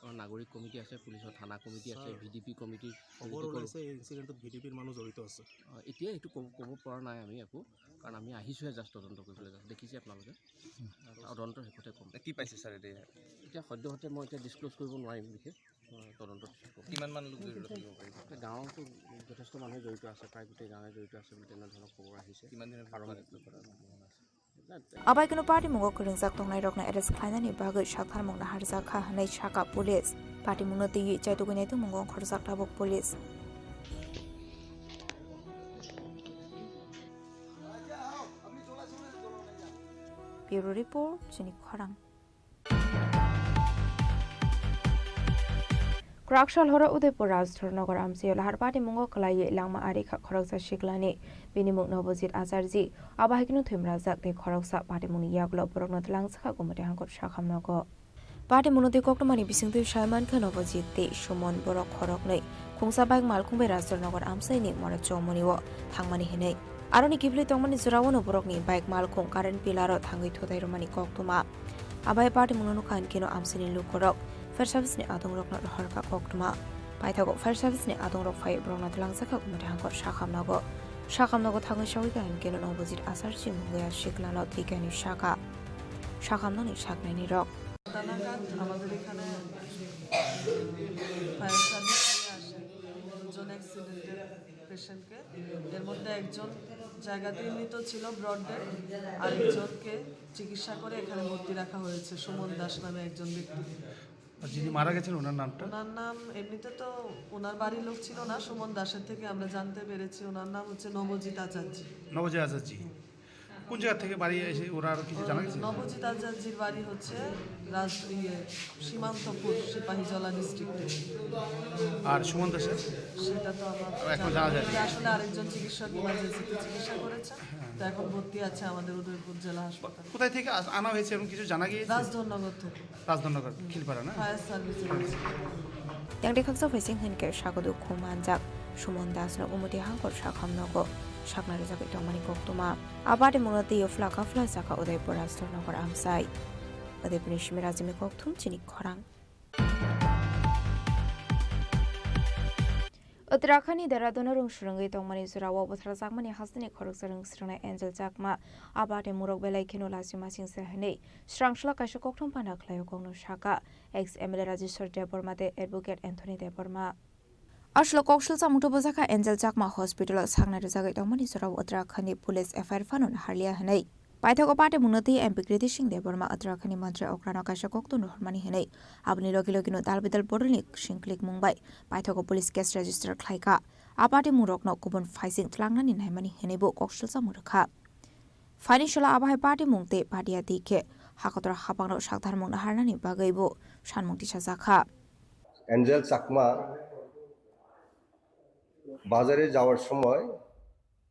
আমাৰ নাগৰিক কমিটি আছে, পুলিচৰ থানা কমিটি আছে, sir, V D P committee খবৰ ওলাইছে এই ইনচিডেণ্টত ভি ডি পিৰ মানুহ জড়িত আছে। অ, এতিয়া এইটো ক'ব, ক'ব পৰা নাই আমি একো, কাৰণ আমি আহিছোঁহে জাষ্ট তদন্ত কৰিবলৈ, জাষ্ট দেখিছে আপোনালোকে। তদন্ত শেষতে ক'ম। কি পাইছে ছাৰ এতিয়া? এতিয়া সদ্যহতে মই এতিয়া ডিছক্ল'জ কৰিব নোৱাৰিম বিশেষ, মই তদন্ত পিছত ক'ম। কিমান মান লোক জড়িত থাকিব পাৰিব? এতিয়া গাঁৱতো যথেষ্ট মানুহ জড়িত আছে, প্ৰায় গোটেই গাঁৱে জড়িত আছে বুলি তেনেধৰণৰ খবৰ আহিছে। কিমান দিনৰ ভিতৰত কালেক্ট কৰা সম্ভাৱনা আছে? Abai kheno patimungo kwrwngjak tongnairokno arrest khlainani bagwi saktharmung naharjak kha hwnwi sakha police. Patimungno twiwi chaitugwi naitugmungo ongkhorjak tabuk police. Bureau Report, Chini Khorang. Kwraksal horo Udaipur Rajdhor Nagar amchaio lahar patimungo kwlaiwi langma ari kha khoroksa siklani, bini mung Nobojit Acharji, abo hai kheno thwimrajak tei khoroksa patimungni yagulo borokno twlangsa kha Gumati hangkor sakham nogo. Patimungno twi koktwmani bisingtwi sai mankha Nobojit tei Suman borok khoroknwi khungsa bike malkhung bai Rajdhor Nagar amchaini Mora Chowmuni o thangmani hinwi. Aroni kiphilwi tongmani jorao no borokni bike malkhung current pillar o thangwi thutai rwmani koktwma. Abai patimungno nukha hinkhe no amchaini lukurok fire service ni adungrokno rohorkha koktwma. Paithago fire service ni adungrok phai borokno twlangjakha Gumati hangkor sakham nogo. Sakham nogo thangwi sogwikha hinkhe no Nobojit Acharji mungwi a siklano twikani saka. Sakham nokni saknaini rok. ঘটনাঘাত আমাদের এখানে fire service নিয়ে আসে, দুজন অ্যাক্সিডেন্টে পেশেন্টকে। এর মধ্যে একজন জায়গাতেই মৃত ছিল, ব্রড ডেড। আরেকজনকে চিকিৎসা করে এখানে ভর্তি রাখা হয়েছে, সুমন দাস নামে একজন ব্যক্তি। আর যিনি মারা গেছেন, ওনার নামটা? ওনার নাম, এমনিতে তো ওনার বাড়ির লোক ছিল না, সুমন দাসের থেকে আমরা জানতে পেরেছি ওনার নাম হচ্ছে নবজিৎ আচার্য। নবজিৎ আচার্য। কোন জায়গা থেকে বাড়ি এসে ওরা আরো কিছু জানা গেছে? নবজিৎ আচার্যের বাড়ি হচ্ছে রাজ ইয়ে সীমান্তপুর, সিপাহীজলা ডিস্ট্রিক্টে। আর সুমন দাসের? সেটা তো আমার এখন জানা যায়নি। তবে আসলে আরেকজন চিকিৎসক ইমার্জেন্সিতে চিকিৎসা করেছেন, তো এখন ভর্তি আছে আমাদের উদয়পুর জেলা হাসপাতালে। কোথায় থেকে আস- আনা হয়েছে এবং কিছু জানা গিয়েছে? রাজধননগর থেকে। রাজধননগর খিলপাড়া না? ফায়ার সার্ভিসের। Tengri khaksa phaising hinkhe sago dukhu manjak Sumon Das no umudi hangkor sakham nogo sakna rijagwi tongmani koktwma. Abadi mungno twi phlaka phlai saka Udaipur Rajtor Nagar amsai. Udaipurni simi rajini kokthum chini khorang. Uttarakhand ni Dehradun o rwng swrwngwi tongmani jorao bwtharjakmani hasteni khoroksa rwng swrwngnai Angel Chakma abadi murok belai kheno lachima singsa hwnwi srangsola kaisa kokthum panda khlaio kokno saka. Ex M L A Rajeshwar Debbarma tei Advocate Anthony Debbarma. Aswk koksil chamung tubujak kha Angel Chakma hospital o saknai rwjagwi tongmani jorao Uttarakhand ni police F I R phano naharliya hwnwi. Paithago party mungno twi M P Kriti Singh Debbarma Uttarakhand ni montri okrano kaisa koktwma rohormani hwnwi aboni logi logino dal bidal bodolni singklik mung bai paithago police case register khlaikha. A party mungrokno kubun phaising tlangnani naimani hwnwibo koksil chamung rwkha. Phaini salo abo hai party mung tei padia twi khe hakotor habangrok sakthar mung naharnani bagwibo sanmung tisajakha. Angel Chakma বাজারে যাওয়ার সময়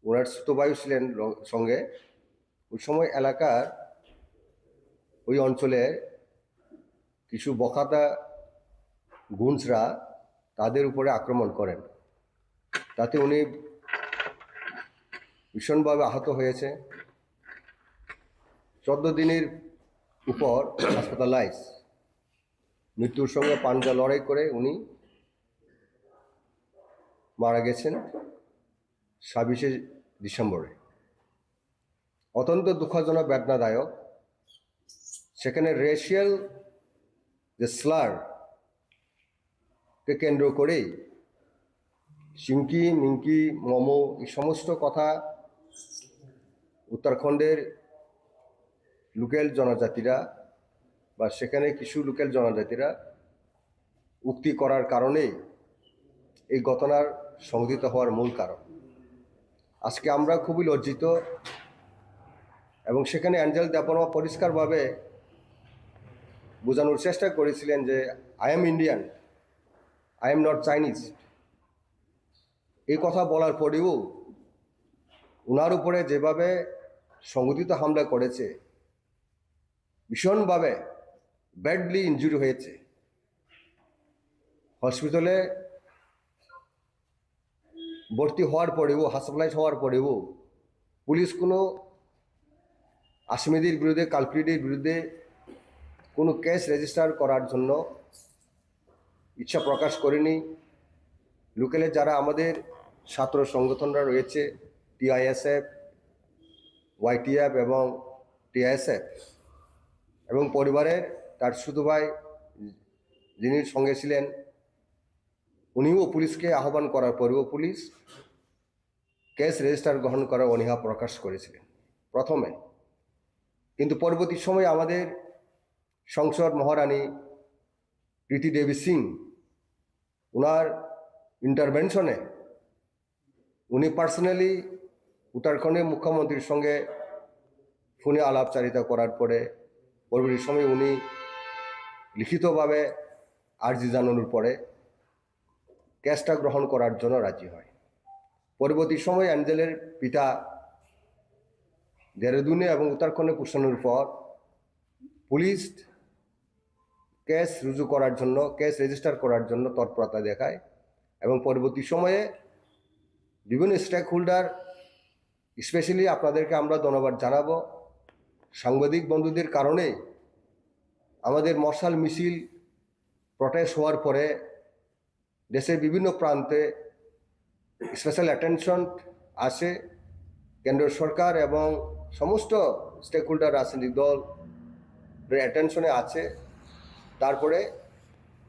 ওনার ছোট ভাই ছিলেন সঙ্গে। ওই সময় এলাকার ওই অঞ্চলের কিছু বখাতা গুন্ডসরা তাদের উপরে আক্রমণ করেন। তাতে উনি ভীষণভাবে আহত হয়েছে। চোদ্দ দিনের উপর হসপিটালাইজ, মৃত্যুর সঙ্গে পাঞ্জা লড়াই করে উনি মারা গেছেন ছাব্বিশে ডিসেম্বরে। অত্যন্ত দুঃখজনক, বেদনাদায়ক। সেখানে রেশিয়াল যে স্লারকে কেন্দ্র করেই চিংকি মিংকি মোমো এই সমস্ত কথা উত্তরাখণ্ডের লোকাল জনজাতিরা বা সেখানে কিছু লোকাল জনজাতিরা উক্তি করার কারণেই এই ঘটনার সংঘটিত হওয়ার মূল কারণ। আজকে আমরা খুবই লজ্জিত এবং সেখানে অ্যাঞ্জেল দেববর্মা পরিষ্কারভাবে বোঝানোর চেষ্টা করেছিলেন যে, "I am Indian, I am not Chinese।" এই কথা বলার পরেও ওনার উপরে যেভাবে সংঘটিত হামলা করেছে, ভীষণভাবে ব্যাডলি ইনজুরি হয়েছে। হসপিটালে ভর্তি হওয়ার পরেও, হসপিটালাইজ হওয়ার পরেও পুলিশ কোনো আসামিদের বিরুদ্ধে, কালপ্রিটের বিরুদ্ধে কোনো কেস রেজিস্টার করার জন্য ইচ্ছা প্রকাশ করেনি। লোকালে যারা আমাদের ছাত্র সংগঠনরা রয়েছে, টিআইএসএফ, ওয়াইটিএফ এবং টিআইএসএফ এবং পরিবারের তার ছোট ভাই যিনি সঙ্গে ছিলেন, উনিও পুলিশকে আহ্বান করার পরেও পুলিশ কেস রেজিস্টার গ্রহণ করার অনীহা প্রকাশ করেছিলেন প্রথমে। কিন্তু পরবর্তী সময়ে আমাদের সংসদ মহারানী প্রীতি দেবী সিং, ওনার ইন্টারভেনশনে উনি পার্সোনালি উত্তরাখণ্ডের মুখ্যমন্ত্রীর সঙ্গে ফোনে আলাপচারিতা করার পরে পরবর্তী সময়ে উনি লিখিতভাবে আর্জি জানানোর পরে কেসটা গ্রহণ করার জন্য রাজি হয়। পরবর্তী সময়ে অ্যাঞ্জেলের পিতা দেরাদুনে এবং উত্তরাখণ্ডে পৌঁছানোর পর পুলিশ কেস রুজু করার জন্য, কেস রেজিস্টার করার জন্য তৎপরতা দেখায় এবং পরবর্তী সময়ে বিভিন্ন স্টেক হোল্ডার, স্পেশালি আপনাদেরকে আমরা ধন্যবাদ জানাবো। সাংবাদিক বন্ধুদের কারণে আমাদের মশাল মিছিল, প্রটেস্ট হওয়ার পরে দেশের বিভিন্ন প্রান্তে স্পেশাল অ্যাটেনশন আছে। কেন্দ্র সরকার এবং সমস্ত স্টেক হোল্ডার, রাজনৈতিক দল অ্যাটেনশনে আছে। তারপরে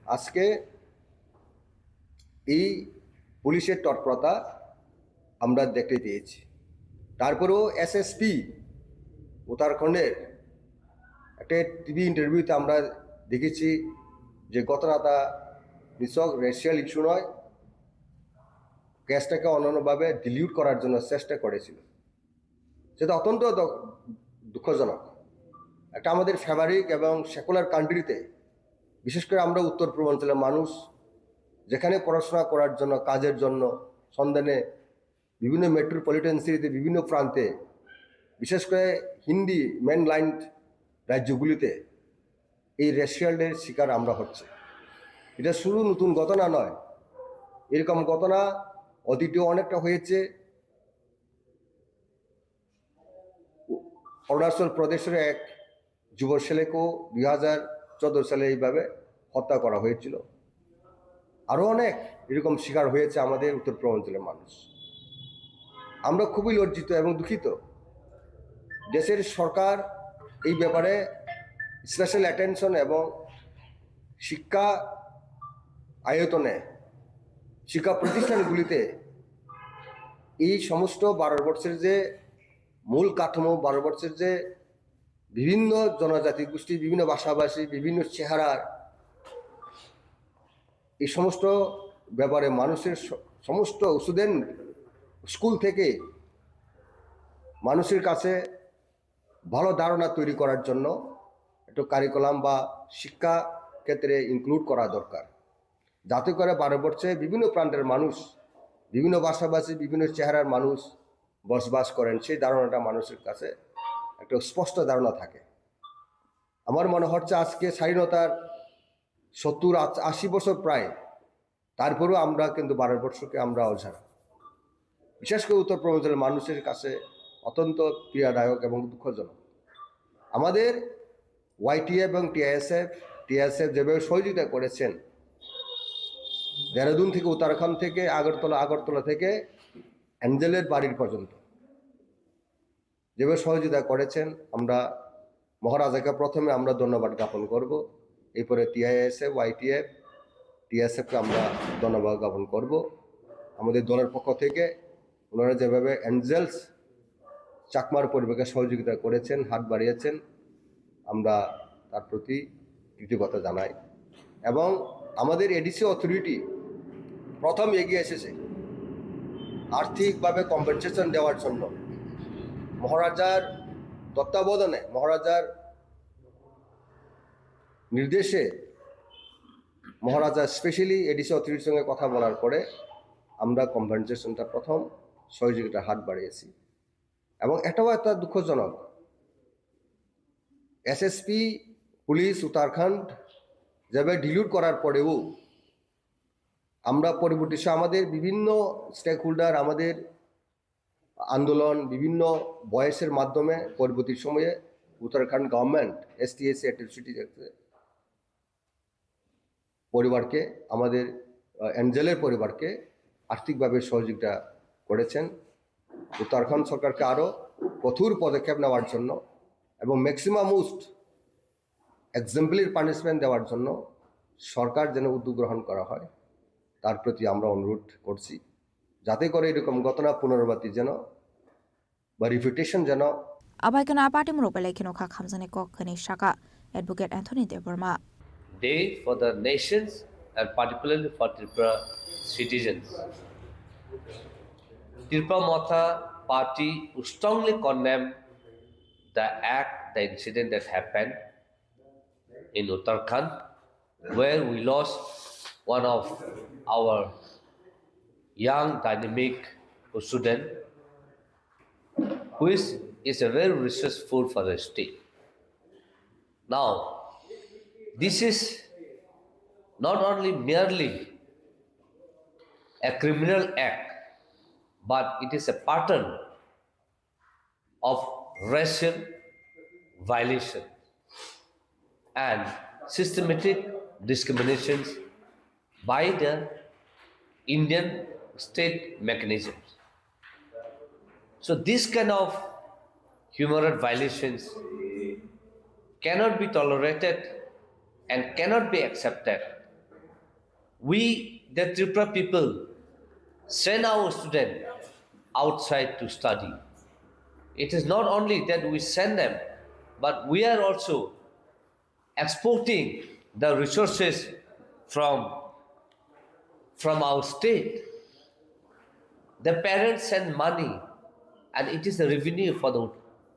আজকে এই পুলিশের তৎপরতা আমরা দেখতে পেয়েছি। তারপরেও এসএসপি উত্তরাখণ্ডের একটা টিভি ইন্টারভিউতে আমরা দেখেছি যে ঘটনাটা নিছক রেশিয়াল ইস্যু নয়, কেসটাকে অন্যান্যভাবে ডিলিউট করার জন্য চেষ্টা করেছিল। সেটা অত্যন্ত দ-, দুঃখজনক। একটা আমাদের ফেভারিক এবং সেকুলার কান্ট্রিতে, বিশেষ করে আমরা উত্তর পূর্বাঞ্চলের মানুষ, যেখানে পড়াশোনা করার জন্য, কাজের জন্য, সন্ধানে বিভিন্ন মেট্রোপলিটন সিটিতে, বিভিন্ন প্রান্তে, বিশেষ করে হিন্দি মেইনল্যান্ড রাজ্যগুলিতে এই রেশিয়াল ডের শিকার আমরা হচ্ছে। এটা শুধু নতুন ঘটনা নয়, এরকম ঘটনা অতীতেও অনেকটা হয়েছে। অরুণাচল প্রদেশের এক যুব ছেলেকেও দুই হাজার চোদ্দ সালে এইভাবে হত্যা করা হয়েছিল। আরও অনেক এরকম শিকার হয়েছে আমাদের উত্তর পূর্বাঞ্চলের মানুষ। আমরা খুবই লজ্জিত এবং দুঃখিত। দেশের সরকার এই ব্যাপারে স্পেশাল অ্যাটেনশন এবং শিক্ষা আয়তনে, শিক্ষা প্রতিষ্ঠানগুলিতে এই সমস্ত ভারতবর্ষের যে মূল কাঠামো, ভারতবর্ষের যে বিভিন্ন জনজাতি গোষ্ঠী, বিভিন্ন ভাষাভাষী, বিভিন্ন চেহারার এই সমস্ত ব্যাপারে মানুষের স-, সমস্ত স্টুডেন্ট স্কুল থেকে মানুষের কাছে ভালো ধারণা তৈরি করার জন্য একটু কারিকুলাম বা শিক্ষা ক্ষেত্রে ইনক্লুড করা দরকার, যাতে করে ভারতবর্ষে বিভিন্ন প্রান্তের মানুষ, বিভিন্ন ভাষাভাষী, বিভিন্ন চেহারার মানুষ বসবাস করেন, সেই ধারণাটা মানুষের কাছে একটা স্পষ্ট ধারণা থাকে। আমার মনে হচ্ছে আজকে স্বাধীনতার সত্তর আ-, আশি বছর প্রায়, তারপরেও আমরা কিন্তু ভারতবর্ষকে আমরা অজানা। বিশেষ করে উত্তর পূর্বাঞ্চলের মানুষের কাছে অত্যন্ত পীড়াদায়ক এবং দুঃখজনক। আমাদের ওয়াইটিএফ এবং টিআইএসএফ, টিআইএসএফ যেভাবে সহযোগিতা করেছেন, দেরাদুন থেকে, উত্তরাখণ্ড থেকে, আগরতলা, আগরতলা থেকে অ্যাঞ্জেলের বাড়ির পর্যন্ত যেভাবে সহযোগিতা করেছেন, আমরা মহারাজাকে প্রথমে আমরা ধন্যবাদ জ্ঞাপন করব, এরপরে টিআইএসএফ, ওয়াইটিএফ, টিএসএফকে আমরা ধন্যবাদ জ্ঞাপন করব। আমাদের দলের পক্ষ থেকে ওনারা যেভাবে অ্যাঞ্জেলস চাকমার পরিবারকে সহযোগিতা করেছেন, হাত বাড়িয়েছেন, আমরা তার প্রতি কৃতজ্ঞতা জানাই। এবং আমাদের এডিসি অথরিটি প্রথম এগিয়ে এসেছে আর্থিকভাবে কম্পেনসেশন দেওয়ার জন্য। মহারাজার তত্ত্বাবধানে, মহারাজার নির্দেশে, মহারাজা স্পেশালি এডিসি অথরিটির সঙ্গে কথা বলার পরে আমরা কম্পেনসেশনটা প্রথম সহযোগিতার হাত বাড়িয়েছি। এবং এটাও একটা দুঃখজনক, এসএসপি পুলিশ উত্তরাখণ্ড যেভাবে ডিলিউট করার পরেও আমরা পরবর্তী সময়ে আমাদের বিভিন্ন স্টেক হোল্ডার, আমাদের আন্দোলন, বিভিন্ন ভয়েসের মাধ্যমে পরবর্তী সময়ে উত্তরাখণ্ড গভর্নমেন্ট এসটিএসসি অ্যাট্রোসিটি পরিবারকে, আমাদের, আহ, অ্যাঞ্জেলের পরিবারকে আর্থিকভাবে সহযোগিতা করেছেন। উত্তরাখণ্ড সরকারকে আরও কঠোর পদক্ষেপ নেওয়ার জন্য এবং ম্যাক্সিমাম মোস্ট এক্সাম্পলারি পানিশমেন্ট দেওয়ার জন্য সরকার যেন উদ্যোগ গ্রহণ করা হয়, তার প্রতি আমরা অনুরোধ করছি, যাতে করে এরকম ঘটনা পুনরাবৃত্তি যেন বা রিপিটেশন যেন Abai keno a party muruk belai kheno kha khamjaknai kok hwnwi saka Advocate Anthony Debbarma. Day for the nations and particularly for Tripura citizens. Tipra Motha party strongly condemn the act, the incident that happened in Uttarakhand, where we lost one of our young dynamic student, which is a very resourceful for the state. Now, this is not only merely a criminal act, but it is a pattern of racial violation and systematic discriminations by the Indian state mechanisms. So this kind of human rights violations cannot be tolerated and cannot be accepted. We, the Tripura people, send our students outside to study. It is not only that we send them, but we are also exporting the resources from, from our state. The parents send money, and it is the revenue for the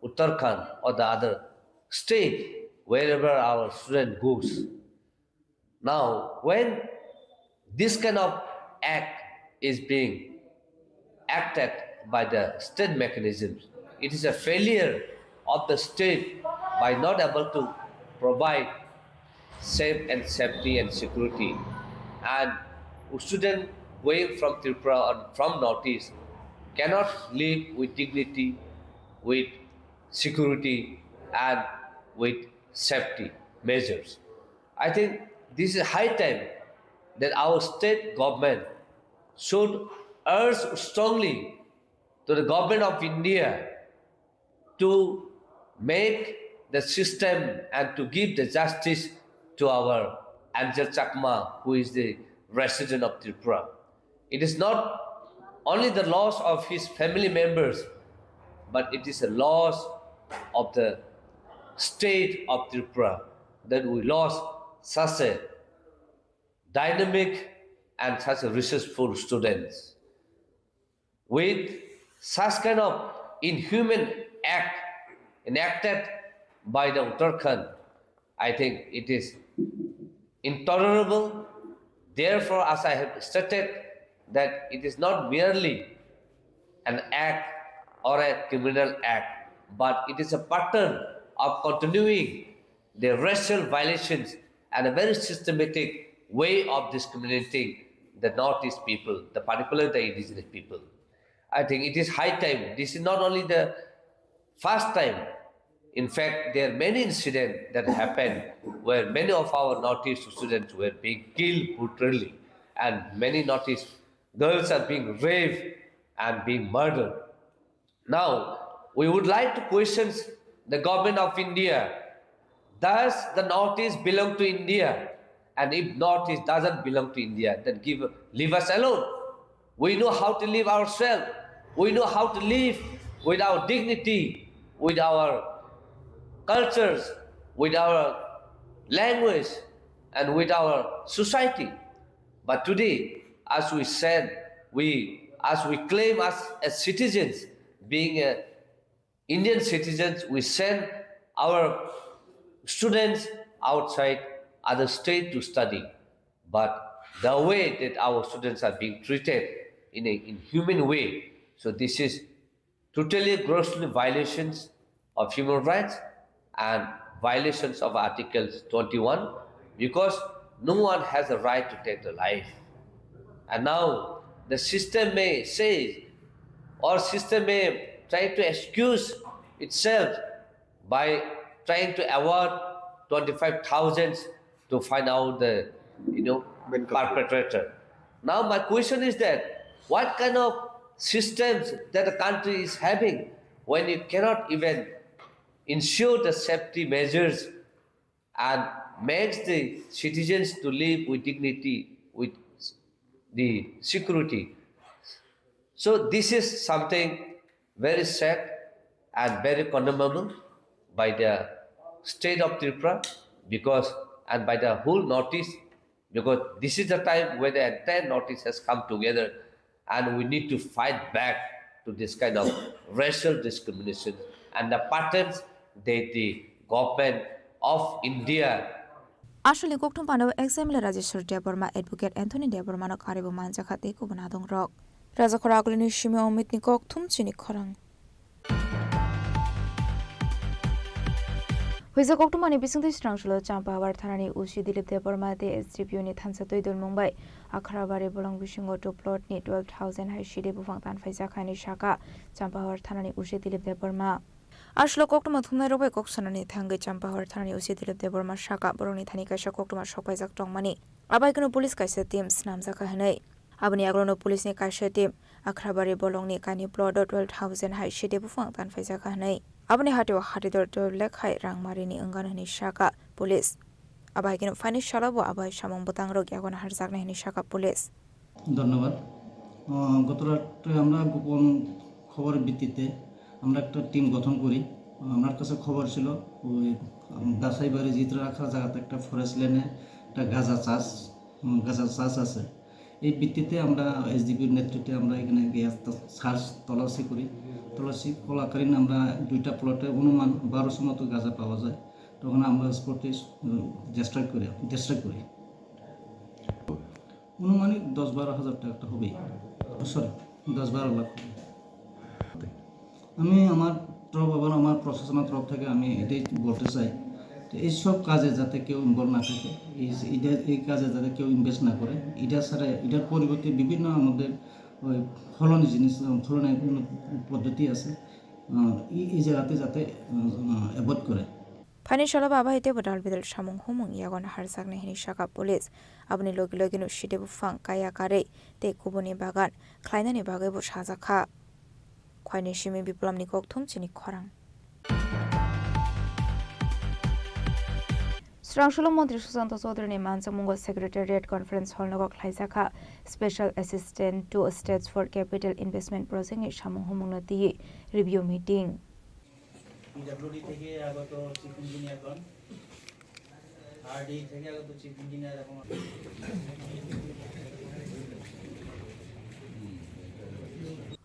Uttarakhand or the other state, wherever our student goes. Now, when this kind of act is being acted by the state mechanisms, it is a failure of the state by not able to provide safe and safety and security. And student going from Tripura or from Northeast cannot live with dignity, with security, and with safety measures. I think this is high time that our state government should urge strongly to the government of India to make the system and to give the justice to our Angel Chakma, who is the resident of Tripura. It is not only the loss of his family members, but it is a loss of the state of Tripura that we lost such a dynamic and such a resourceful students. With such kind of inhuman act enacted by the Uttarakhand, I think it is intolerable. Therefore, as I have stated, that it is not merely an act or a criminal act, but it is a pattern of continuing the racial violations and a very systematic way of discriminating the Northeast people, the particular the indigenous people. I think it is high time. This is not only the first time. In fact, there are many incidents that happened where many of our Northeast students were being killed brutally, and many Northeast girls are being raped and being murdered. Now, we would like to question the government of India. Does the Northeast belong to India? And if Northeast doesn't belong to India, then give, leave us alone. We know how to live ourselves. We know how to live with our dignity, with our cultures, with our language, and with our society. But today, as we said, we, as we claim as, as citizens, being a Indian citizens, we send our students outside other state to study. But the way that our students are being treated in an inhuman way, so this is totally grossly violations of human rights and violations of Articles twenty-one, because no one has a right to take the life. And now the system may say, or system may try to excuse itself by trying to award twenty-five thousand to find out the, you know, perpetrator. Now my question is that what kind of systems that the country is having when you cannot even ensure the safety measures and makes the citizens to live with dignity, with the security. So this is something very sad and very condemnable by the state of Tripura, because, and by the whole Northeast, because this is the time where the entire Northeast has come together, and we need to fight back to this kind of racial discrimination and the patterns that the government of India. Aswkni kokthum panao X M L A Rajeshwar Debbarma, Advocate Anthony Debbarmano karwi bo manjakha tei kubun adongrok. Rajakhor Agulini simi Omitni kokthum chini khorang. Huijak koktwmani bisingtwi Srangsulo Champahawar thanani O C Dilip Debbarma tei S D P O ni thansa twi dulmung bai Akhrabari bolong bisingo two plot ni twelve thousand hai side buphang tanphaijak hani saka Champahawar thanani O C Dilip Debbarma. Aswkno koktwma thumnairok bai kok sanani thangwi Champahawar thanani O C Dilip Debbarma saka borokni thani kaisa koktwma sokpaijak tongmani. Abai kheno police kaisa team snamjakha hwnwi. Aboni yagulono police ni kaisa team Akhrabari bolongni kainwi plot o twelve thousand hai side buphang tanphaijak hinwi. Aboni hatio hatidor twelve lakh hai rang marini wngkha hinwi saka police. Abo hai kheno phaini salo bo abo hai samung bwtangrok yago naharjaknai hinwi saka police. ধন্যবাদ। আহ, গত রাত্রে আমরা গোপন খবরের ভিত্তিতে আমরা একটা টিম গঠন করি। আমার কাছে খবর ছিল ওই, উম, দাসাইবাড়ি জিতরাখা জায়গাতে একটা ফরেস্ট ল্যান্ডে একটা গাঁজা চাষ, উম, গাঁজা চাষ আছে। এই ভিত্তিতে আমরা এসডিপির নেতৃত্বে আমরা এখানে গিয়ে একটা সার্চ, তল্লাশি করি। তল্লাশি চলাকালীন আমরা দুইটা প্লটে অনুমান বারোশো মতো গাঁজা পাওয়া যায়। তখন আমরা স্পটে, উম, ডিস্ট্রাক্ট করি, ডিস্ট্রাক্ট করি। আনুমানিক দশ বারো হাজার টাকা একটা হবেই। সরি, দশ বারো লাখ। আমি আমার তরফ, আবার আমার প্রশাসনের তরফ থেকে আমি এটাই বলতে চাই, তো এইসব কাজে যাতে কেউ ইনভলভ না থাকে, এই, এইটা, এই কাজে যাতে কেউ ইনভেস্ট না করে। এটা ছাড়া, এটার পরিবর্তে বিভিন্ন আমাদের ওই ফলনি জিনিস, ফলনের কোনো পদ্ধতি আছে, আহ, এই, এই জায়গাতে যাতে অ্যাভয়েড করে। Phaini salo ba bahai teibo dal bidal samung humung yago naharjaknai hwnwi sakha police. Aboni logi logino side buphang kaya karwi tei kubuni bagan khlainani bagwibo sajakha. Khwaini simi Biplomni kokthum chini khorang. Srangsulo Montri Sushanta Chaudharyni manjakmungo Secretariat Conference Hall nogo khlaijakha Special Assistant to States for Capital Investment Project ni samung humungno twiwi review meeting. PWD থেকে আগত chief engineer হন, আরডি থেকে আগত chief engineer এখন।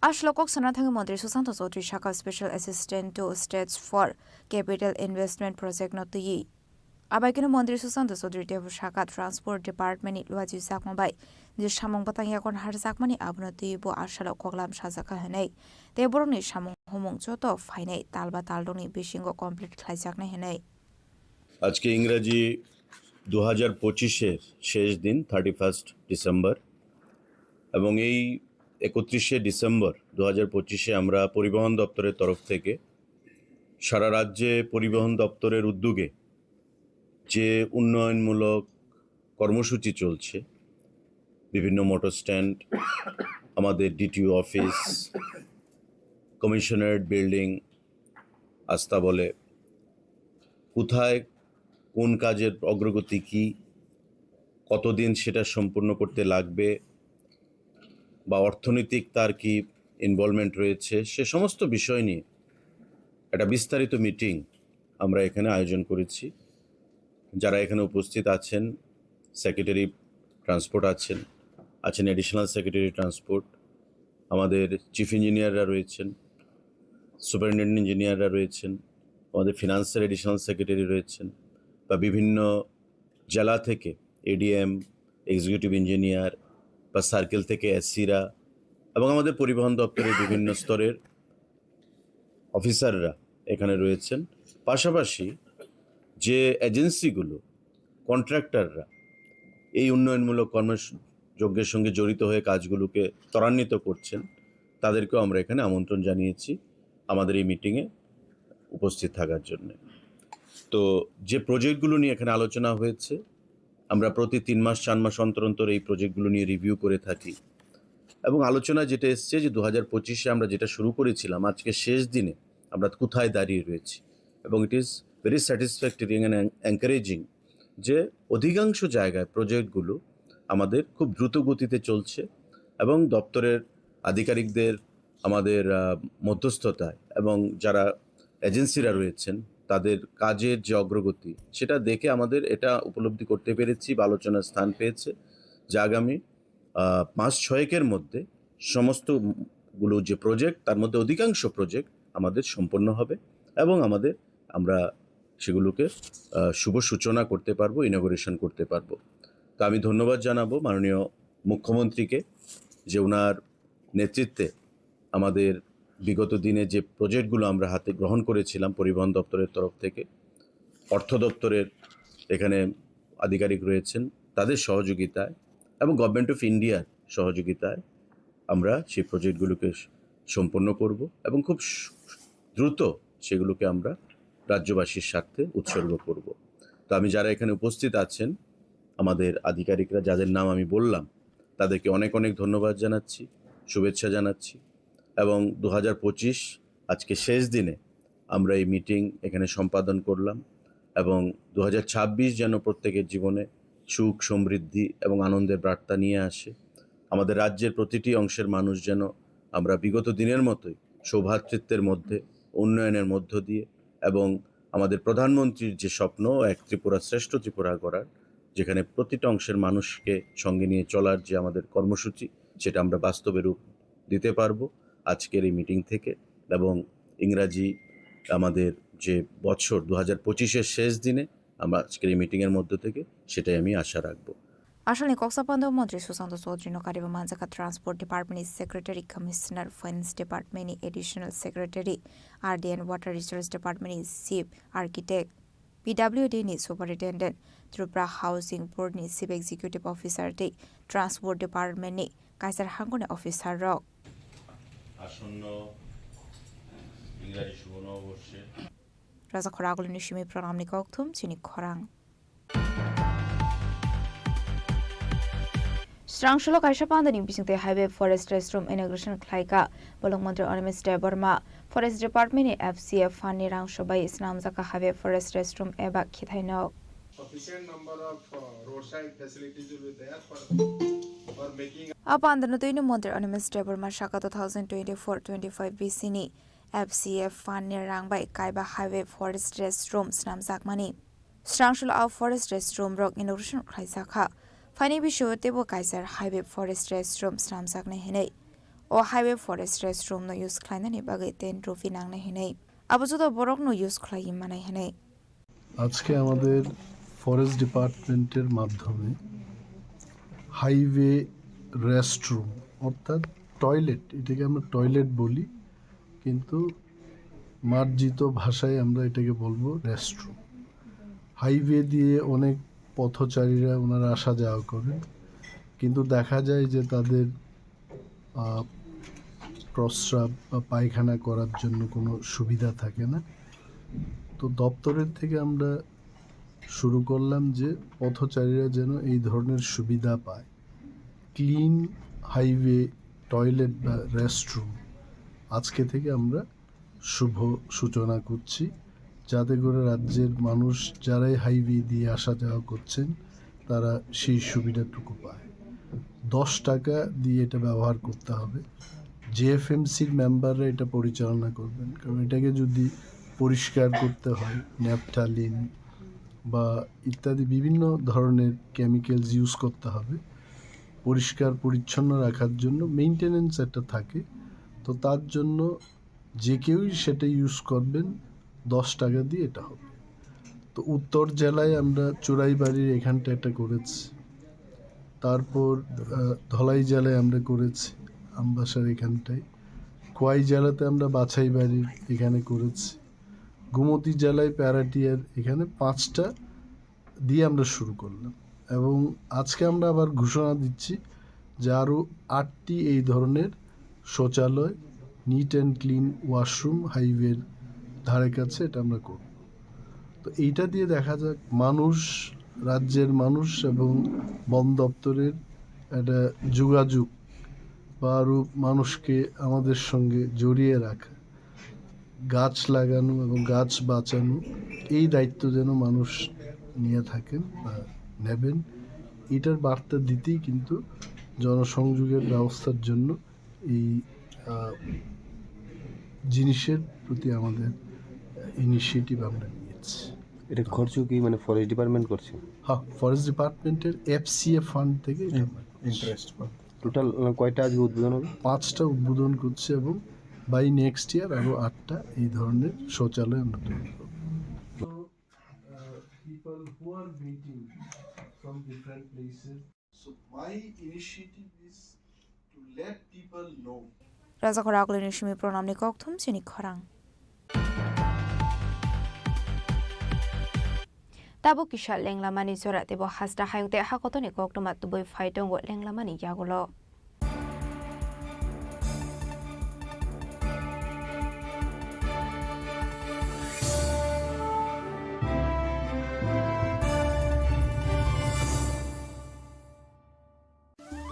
Aswk kok sana thangwi Montri Sushanta Chaudhary sakha Special Assistant to States for Capital Investment Project no twiwi. Abaikeno Montri Sushanta Chaudhary teibo sakha Transport Department ni luaji jakma bai je samung bwtang yakon harjakmani abono twiwi bo asalo koklam sajakha hwnwi tei borokni samung humung joto phainai tal ba tal rokni bisingo complete khlaijaknai hwnwi. আজকে ইংরাজি দু হাজার পঁচিশের শেষ দিন, thirty first December, এবং এই একত্রিশে ডিসেম্বর দু হাজার পঁচিশে আমরা পরিবহন দপ্তরের তরফ থেকে সারা রাজ্যে পরিবহন দপ্তরের উদ্যোগে যে উন্নয়নমূলক কর্মসূচি চলছে, বিভিন্ন মোটর স্ট্যান্ড, আমাদের ডিটিও অফিস, কমিশনারেট বিল্ডিং, আস্তাবলে কোথায় কোন কাজের অগ্রগতি কি, কতদিন সেটা সম্পূর্ণ করতে লাগবে, বা অর্থনৈতিক তার কি ইনভলভমেন্ট রয়েছে, সে সমস্ত বিষয় নিয়ে একটা বিস্তারিত মিটিং আমরা এখানে আয়োজন করেছি। যারা এখানে উপস্থিত আছেন, সেক্রেটারি ট্রান্সপোর্ট আছেন, আছেন অ্যাডিশনাল সেক্রেটারি ট্রান্সপোর্ট, আমাদের চিফ ইঞ্জিনিয়াররা রয়েছেন, সুপারিনটেন্ডেন্ট ইঞ্জিনিয়াররা রয়েছেন, আমাদের ফিনান্সের অ্যাডিশনাল সেক্রেটারি রয়েছেন, বা বিভিন্ন জেলা থেকে এডিএম, এক্সিকিউটিভ ইঞ্জিনিয়ার বা সার্কেল থেকে এসসিরা এবং আমাদের পরিবহন দপ্তরের বিভিন্ন স্তরের অফিসাররা এখানে রয়েছেন। পাশাপাশি যে এজেন্সিগুলো, কন্ট্রাক্টররা এই উন্নয়নমূলক কর্মযজ্ঞের সঙ্গে জড়িত হয়ে কাজগুলোকে ত্বরান্বিত করছেন, তাদেরকেও আমরা এখানে আমন্ত্রণ জানিয়েছি আমাদের এই মিটিংয়ে উপস্থিত থাকার জন্য। তো যে প্রজেক্টগুলো নিয়ে এখানে আলোচনা হয়েছে, আমরা প্রতি তিন মাস, চার মাস অন্তর অন্তর এই প্রজেক্টগুলো নিয়ে রিভিউ করে থাকি। এবং আলোচনা যেটা এসছে যে দু হাজার পঁচিশে আমরা যেটা শুরু করেছিলাম, আজকে শেষ দিনে আমরা কোথায় দাঁড়িয়ে রয়েছি, এবং it is very satisfactory and encouraging যে অধিকাংশ জায়গায় প্রজেক্টগুলো আমাদের খুব দ্রুত গতিতে চলছে এবং দপ্তরের আধিকারিকদের আমাদের, আহ, মধ্যস্থতায় এবং যারা এজেন্সিরা রয়েছেন তাদের কাজের যে অগ্রগতি, সেটা দেখে আমাদের এটা উপলব্ধি করতে পেরেছি বা আলোচনার স্থান পেয়েছে যে আগামী, আহ, মাস ছয়েকের মধ্যে সমস্তগুলো যে প্রজেক্ট, তার মধ্যে অধিকাংশ প্রজেক্ট আমাদের সম্পন্ন হবে এবং আমাদের, আমরা সেগুলোকে, আহ, শুভ সূচনা করতে পারবো, ইনগরেশন করতে পারবো। তো আমি ধন্যবাদ জানাবো মাননীয় মুখ্যমন্ত্রীকে যে ওনার নেতৃত্বে আমাদের বিগত দিনে যে প্রজেক্টগুলো আমরা হাতে গ্রহণ করেছিলাম পরিবহন দপ্তরের তরফ থেকে, অর্থ দপ্তরের এখানে আধিকারিক রয়েছেন, তাদের সহযোগিতায় এবং গভর্নমেন্ট অফ ইন্ডিয়ার সহযোগিতায় আমরা সেই প্রজেক্টগুলোকে স-, সম্পন্ন করব এবং খুব সু-, দ্রুত সেগুলোকে আমরা রাজ্যবাসীর স্বার্থে উৎসর্গ করব। তো আমি যারা এখানে উপস্থিত আছেন, আমাদের আধিকারিকরা যাদের নাম আমি বললাম, তাদেরকে অনেক অনেক ধন্যবাদ জানাচ্ছি, শুভেচ্ছা জানাচ্ছি। এবং দু হাজার পঁচিশ আজকে শেষ দিনে আমরা এই মিটিং এখানে সম্পাদন করলাম এবং দু হাজার ছাব্বিশ যেন প্রত্যেকের জীবনে সুখ, সমৃদ্ধি এবং আনন্দের বার্তা নিয়ে আসে। আমাদের রাজ্যের প্রতিটি অংশের মানুষ যেন আমরা বিগত দিনের মতোই সৌভ্রাতৃত্বের মধ্যে, উন্নয়নের মধ্য দিয়ে এবং আমাদের প্রধানমন্ত্রীর যে স্বপ্ন, এক ত্রিপুরা শ্রেষ্ঠ ত্রিপুরা গড়ার, যেখানে প্রতিটা অংশের মানুষকে সঙ্গে নিয়ে চলার যে আমাদের কর্মসূচি, সেটা আমরা বাস্তবে রূপ দিতে পারবো আজকের এই মিটিং থেকে। এবং ইংরাজি আমাদের যে বছর দু হাজার পঁচিশের শেষ দিনে আমরা আজকের এই মিটিংয়ের মধ্য থেকে সেটাই আমি আশা রাখবো। Asalni koksa pando Montri Susanto Chaudhary no kariba manjaka Transport Department ni Secretary, Commissioner, Finance Department ni Additional Secretary, R D and Water Resource Department ni Chief Architect, P W D ni Superintendent, Tripura Housing Board ni Chief Executive Officer tei Transport Department ni kaisar hangkoni officer rok. আসন্ন ইংরাজি শুভ নববর্ষে রাজা খরা আগুলিনি simi program ni kokthum chini khorang. Srangsulo kaisa pandani bisingtwi highway forest restroom inauguration khlaika. Bolong montri Animesh Debbarma, forest department ni F C F fund ni rang sobai swnamjak highway forest restroom eba khithaino. Sufficient number of, uh, roadside facilities will be there for, for making. A pandano twino montri Animesh Debbarma saka two thousand twenty-four twenty-five B C ni F C F fund ni rang bai kaiba highway forest restroom swnamjakmani. Srangsul a forest restroom rok inauguration khlaijak kha. Phaini bisio teibo kaisar highway forest restroom swnamjaknai hinwi. O highway forest restroom no use khlainani bagwi ten rupee nangnai hinwi. Abo joto borok no use khlai manai hinwi. আজকে আমাদের ফরেস্ট ডিপার্টমেন্টের মাধ্যমে highway restroom, অর্থাৎ টয়লেট, এটাকে আমরা টয়লেট বলি, কিন্তু মার্জিত ভাষায় আমরা এটাকে বলবো রেস্টরুম। হাইওয়ে দিয়ে অনেক পথচারীরা ওনারা আসা যাওয়া করেন, কিন্তু দেখা যায় যে তাদের, আহ, প্রস্রাব বা পায়খানা করার জন্য কোনো সুবিধা থাকে না। তো দপ্তরের থেকে আমরা শুরু করলাম যে পথচারীরা যেন এই ধরনের সুবিধা পায়। ক্লিন হাইওয়ে টয়লেট বা রেস্টরুম আজকে থেকে আমরা শুভ সূচনা করছি, যাতে করে রাজ্যের মানুষ যারাই হাইওয়ে দিয়ে আসা যাওয়া করছেন, তারা সেই সুবিধাটুকু পায়। দশ টাকা দিয়ে এটা ব্যবহার করতে হবে। জেএফএমসির মেম্বাররা এটা পরিচালনা করবেন, কারণ এটাকে যদি পরিষ্কার করতে হয়, ন্যাপথালিন বা ইত্যাদি বিভিন্ন ধরনের কেমিক্যালস ইউজ করতে হবে। পরিষ্কার পরিচ্ছন্ন রাখার জন্য মেইনটেনেন্স একটা থাকে, তো তার জন্য যে কেউই সেটা ইউজ করবেন, দশ টাকা দিয়ে এটা হবে। তো উত্তর জেলায় আমরা চোরাইবাড়ির এখানটা একটা করেছি, তারপর, আহ, ধলাই জেলায় আমরা করেছি, আমবাসার এখানটায়, খোয়াই জেলাতে আমরা বাছাইবাড়ির এখানে করেছি, গোমতী জেলায় প্যারাটিয়ার এখানে পাঁচটা দিয়ে আমরা শুরু করলাম। এবং আজকে আমরা আবার ঘোষণা দিচ্ছি যে আরও আটটি এই ধরনের শৌচালয়, নিট অ্যান্ড ক্লিন ওয়াশরুম হাইওয়ের ধারে কাছে এটা আমরা করব। তো এইটা দিয়ে দেখা যাক মানুষ, রাজ্যের মানুষ এবং বন দপ্তরের একটা যোগাযোগ বা আরও মানুষকে আমাদের সঙ্গে জড়িয়ে রাখা, গাছ লাগানো এবং গাছ বাঁচানো, এই দায়িত্ব যেন মানুষ নিয়ে থাকেন বা নেবেন, এটার বার্তা দিতেই কিন্তু জনসংযোগের ব্যবস্থার জন্য এই, আহ, জিনিসের প্রতি আমাদের ইনিশিয়েটিভ আমরা নিয়েছি। এটা খরচ কি মানে ফরেস্ট ডিপার্টমেন্ট করছে? হ্যাঁ, ফরেস্ট ডিপার্টমেন্টের এফসিএ ফান্ড থেকে এটা আমরা করছি। Interest fund. টোটাল, আহ, কয়টা আজকে উদ্বোধন হবে? পাঁচটা উদ্বোধন করছে এবং বাই নেক্সট ইয়ার আরও আটটা এই ধরনের শৌচালয় আমরা তৈরি করব। So, uh, people who are waiting from different places. So my initiative is to let people know. Raja Khora Aglini Simi Pranamni Kokthum Chini Khorang. Tabuk kisa lenglamani jora teibo hasta hayung tei hakotoni koktwma tubui phai tongo lenglamani yagulo.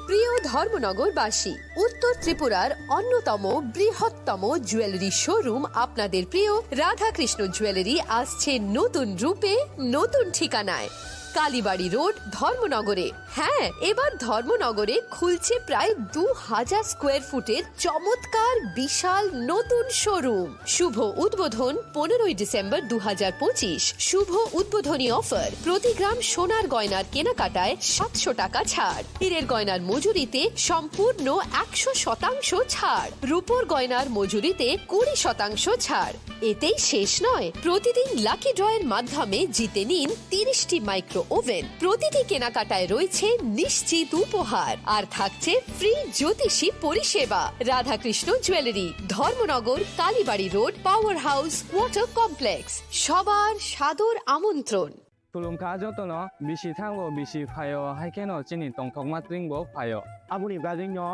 প্রিয় ধর্মনগরবাসী, উত্তর ত্রিপুরার অন্যতম বৃহত্তম jewellery showroom আপনাদের প্রিয় রাধাকৃষ্ণ জুয়েলারি আসছে নতুন রূপে, নতুন ঠিকানায়। কালীবাড়ি রোড, ধর্মনগরে। হ্যাঁ, এবার ধর্মনগরে খুলছে প্রায় দু হাজার স্কোয়ার ফুটের চমৎকার বিশাল নতুন শোরুম। শুভ উদ্বোধন পনেরোই ডিসেম্বর দু হাজার পঁচিশ। শুভ উদ্বোধনী অফার, প্রতি গ্রাম সোনার গয়নার কেনাকাটায় সাতশো টাকা ছাড়, হীরের গয়নার মজুরিতে সম্পূর্ণ একশো শতাংশ ছাড়, রূপোর গয়নার মজুরিতে কুড়ি শতাংশ ছাড়। এতেই শেষ নয়, প্রতিদিন লাকি ড্রয়ের মাধ্যমে জিতে নিন তিরিশটি মাইক্রো ওভেন। প্রতিটি কেনাকাটায় রয়েছে নিশ্চিত উপহার, আর থাকছে ফ্রি জ্যোতিষী পরিষেবা। Radhakrishna jewellery, Dharmanagar, Kalibari road, power house, water complex. সবার সাদর আমন্ত্রণ। Khulumkha jotono, bisi thango, bisi phaio, hai kheno chini tongthokma tringbo phaio. Aboni bagwino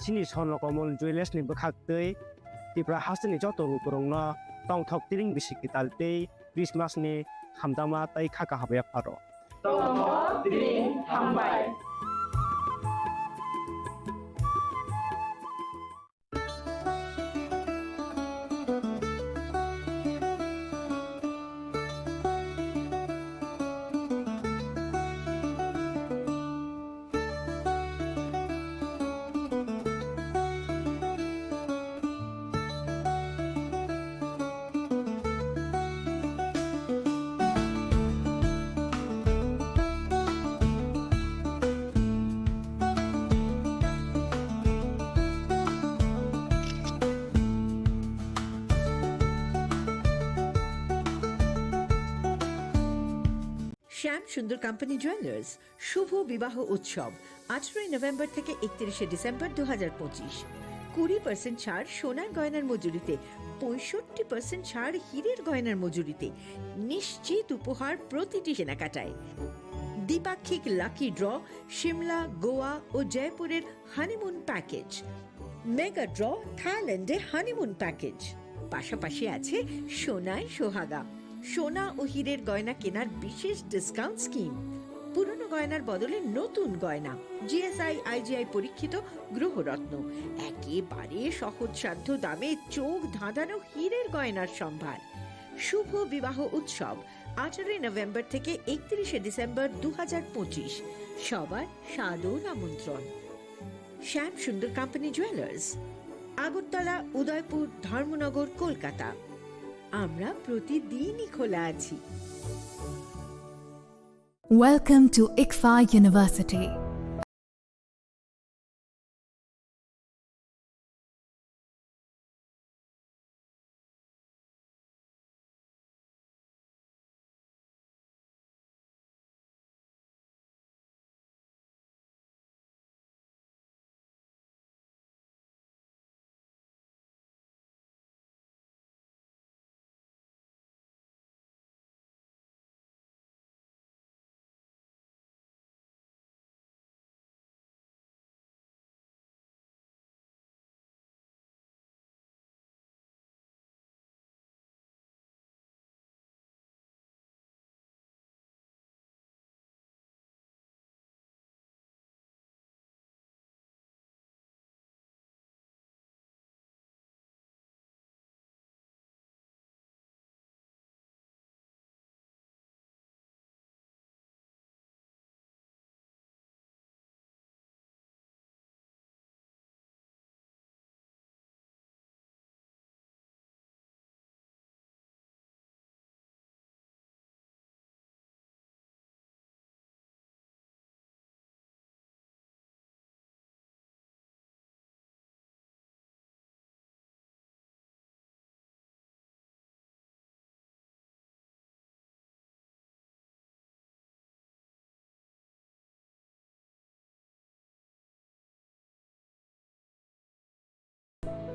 chini Swarno Komol Jewellers ni bwkhak twi Tripura hasteni joto lukurokno tongthok tring bisi kwtal tei Christmas ni hamjakma tei kha kaham yapharo. Tongthok tring hambai. শ্যাম সুন্দর company jewellers, শুভ বিবাহ উৎসব, আঠারোই নভেম্বর থেকে একত্রিশে ডিসেম্বর দু হাজার পঁচিশ। কুড়ি পার্সেন্ট ছাড় সোনার গয়নার মজুরিতে, পঁয়ষট্টি পার্সেন্ট ছাড় হীরের গয়নার মজুরিতে, নিশ্চিত উপহার প্রতিটি কেনাকাটায়। দ্বিপাক্ষিক লাকি ড্র, সিমলা, গোয়া ও জয়পুরের হানিমুন প্যাকেজ। মেগা ড্র, থাইল্যান্ডে হানিমুন প্যাকেজ। পাশাপাশি আছে সোনায় সোহাগা, সোনা ও হীরের গয়না কেনার বিশেষ ডিসকাউন্ট স্কিম। পুরনো গয়নার বদলে নতুন গয়না, জিএসআই, আইজিআই পরীক্ষিত গ্রহরত্ন, একেবারে সহজসাধ্য দামে চোখ ধাঁধানো হীরের গয়নার সম্ভার। শুভ বিবাহ উৎসব, আঠারোই নভেম্বর থেকে একত্রিশে ডিসেম্বর দু হাজার পঁচিশ। সবার সাদর আমন্ত্রণ। শ্যাম সুন্দর কোম্পানি জুয়েলার্স, আগরতলা, উদয়পুর, ধর্মনগর, কলকাতা। আমরা প্রতিদিনই খোলা আছি। Welcome to ICFAI University.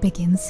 Begins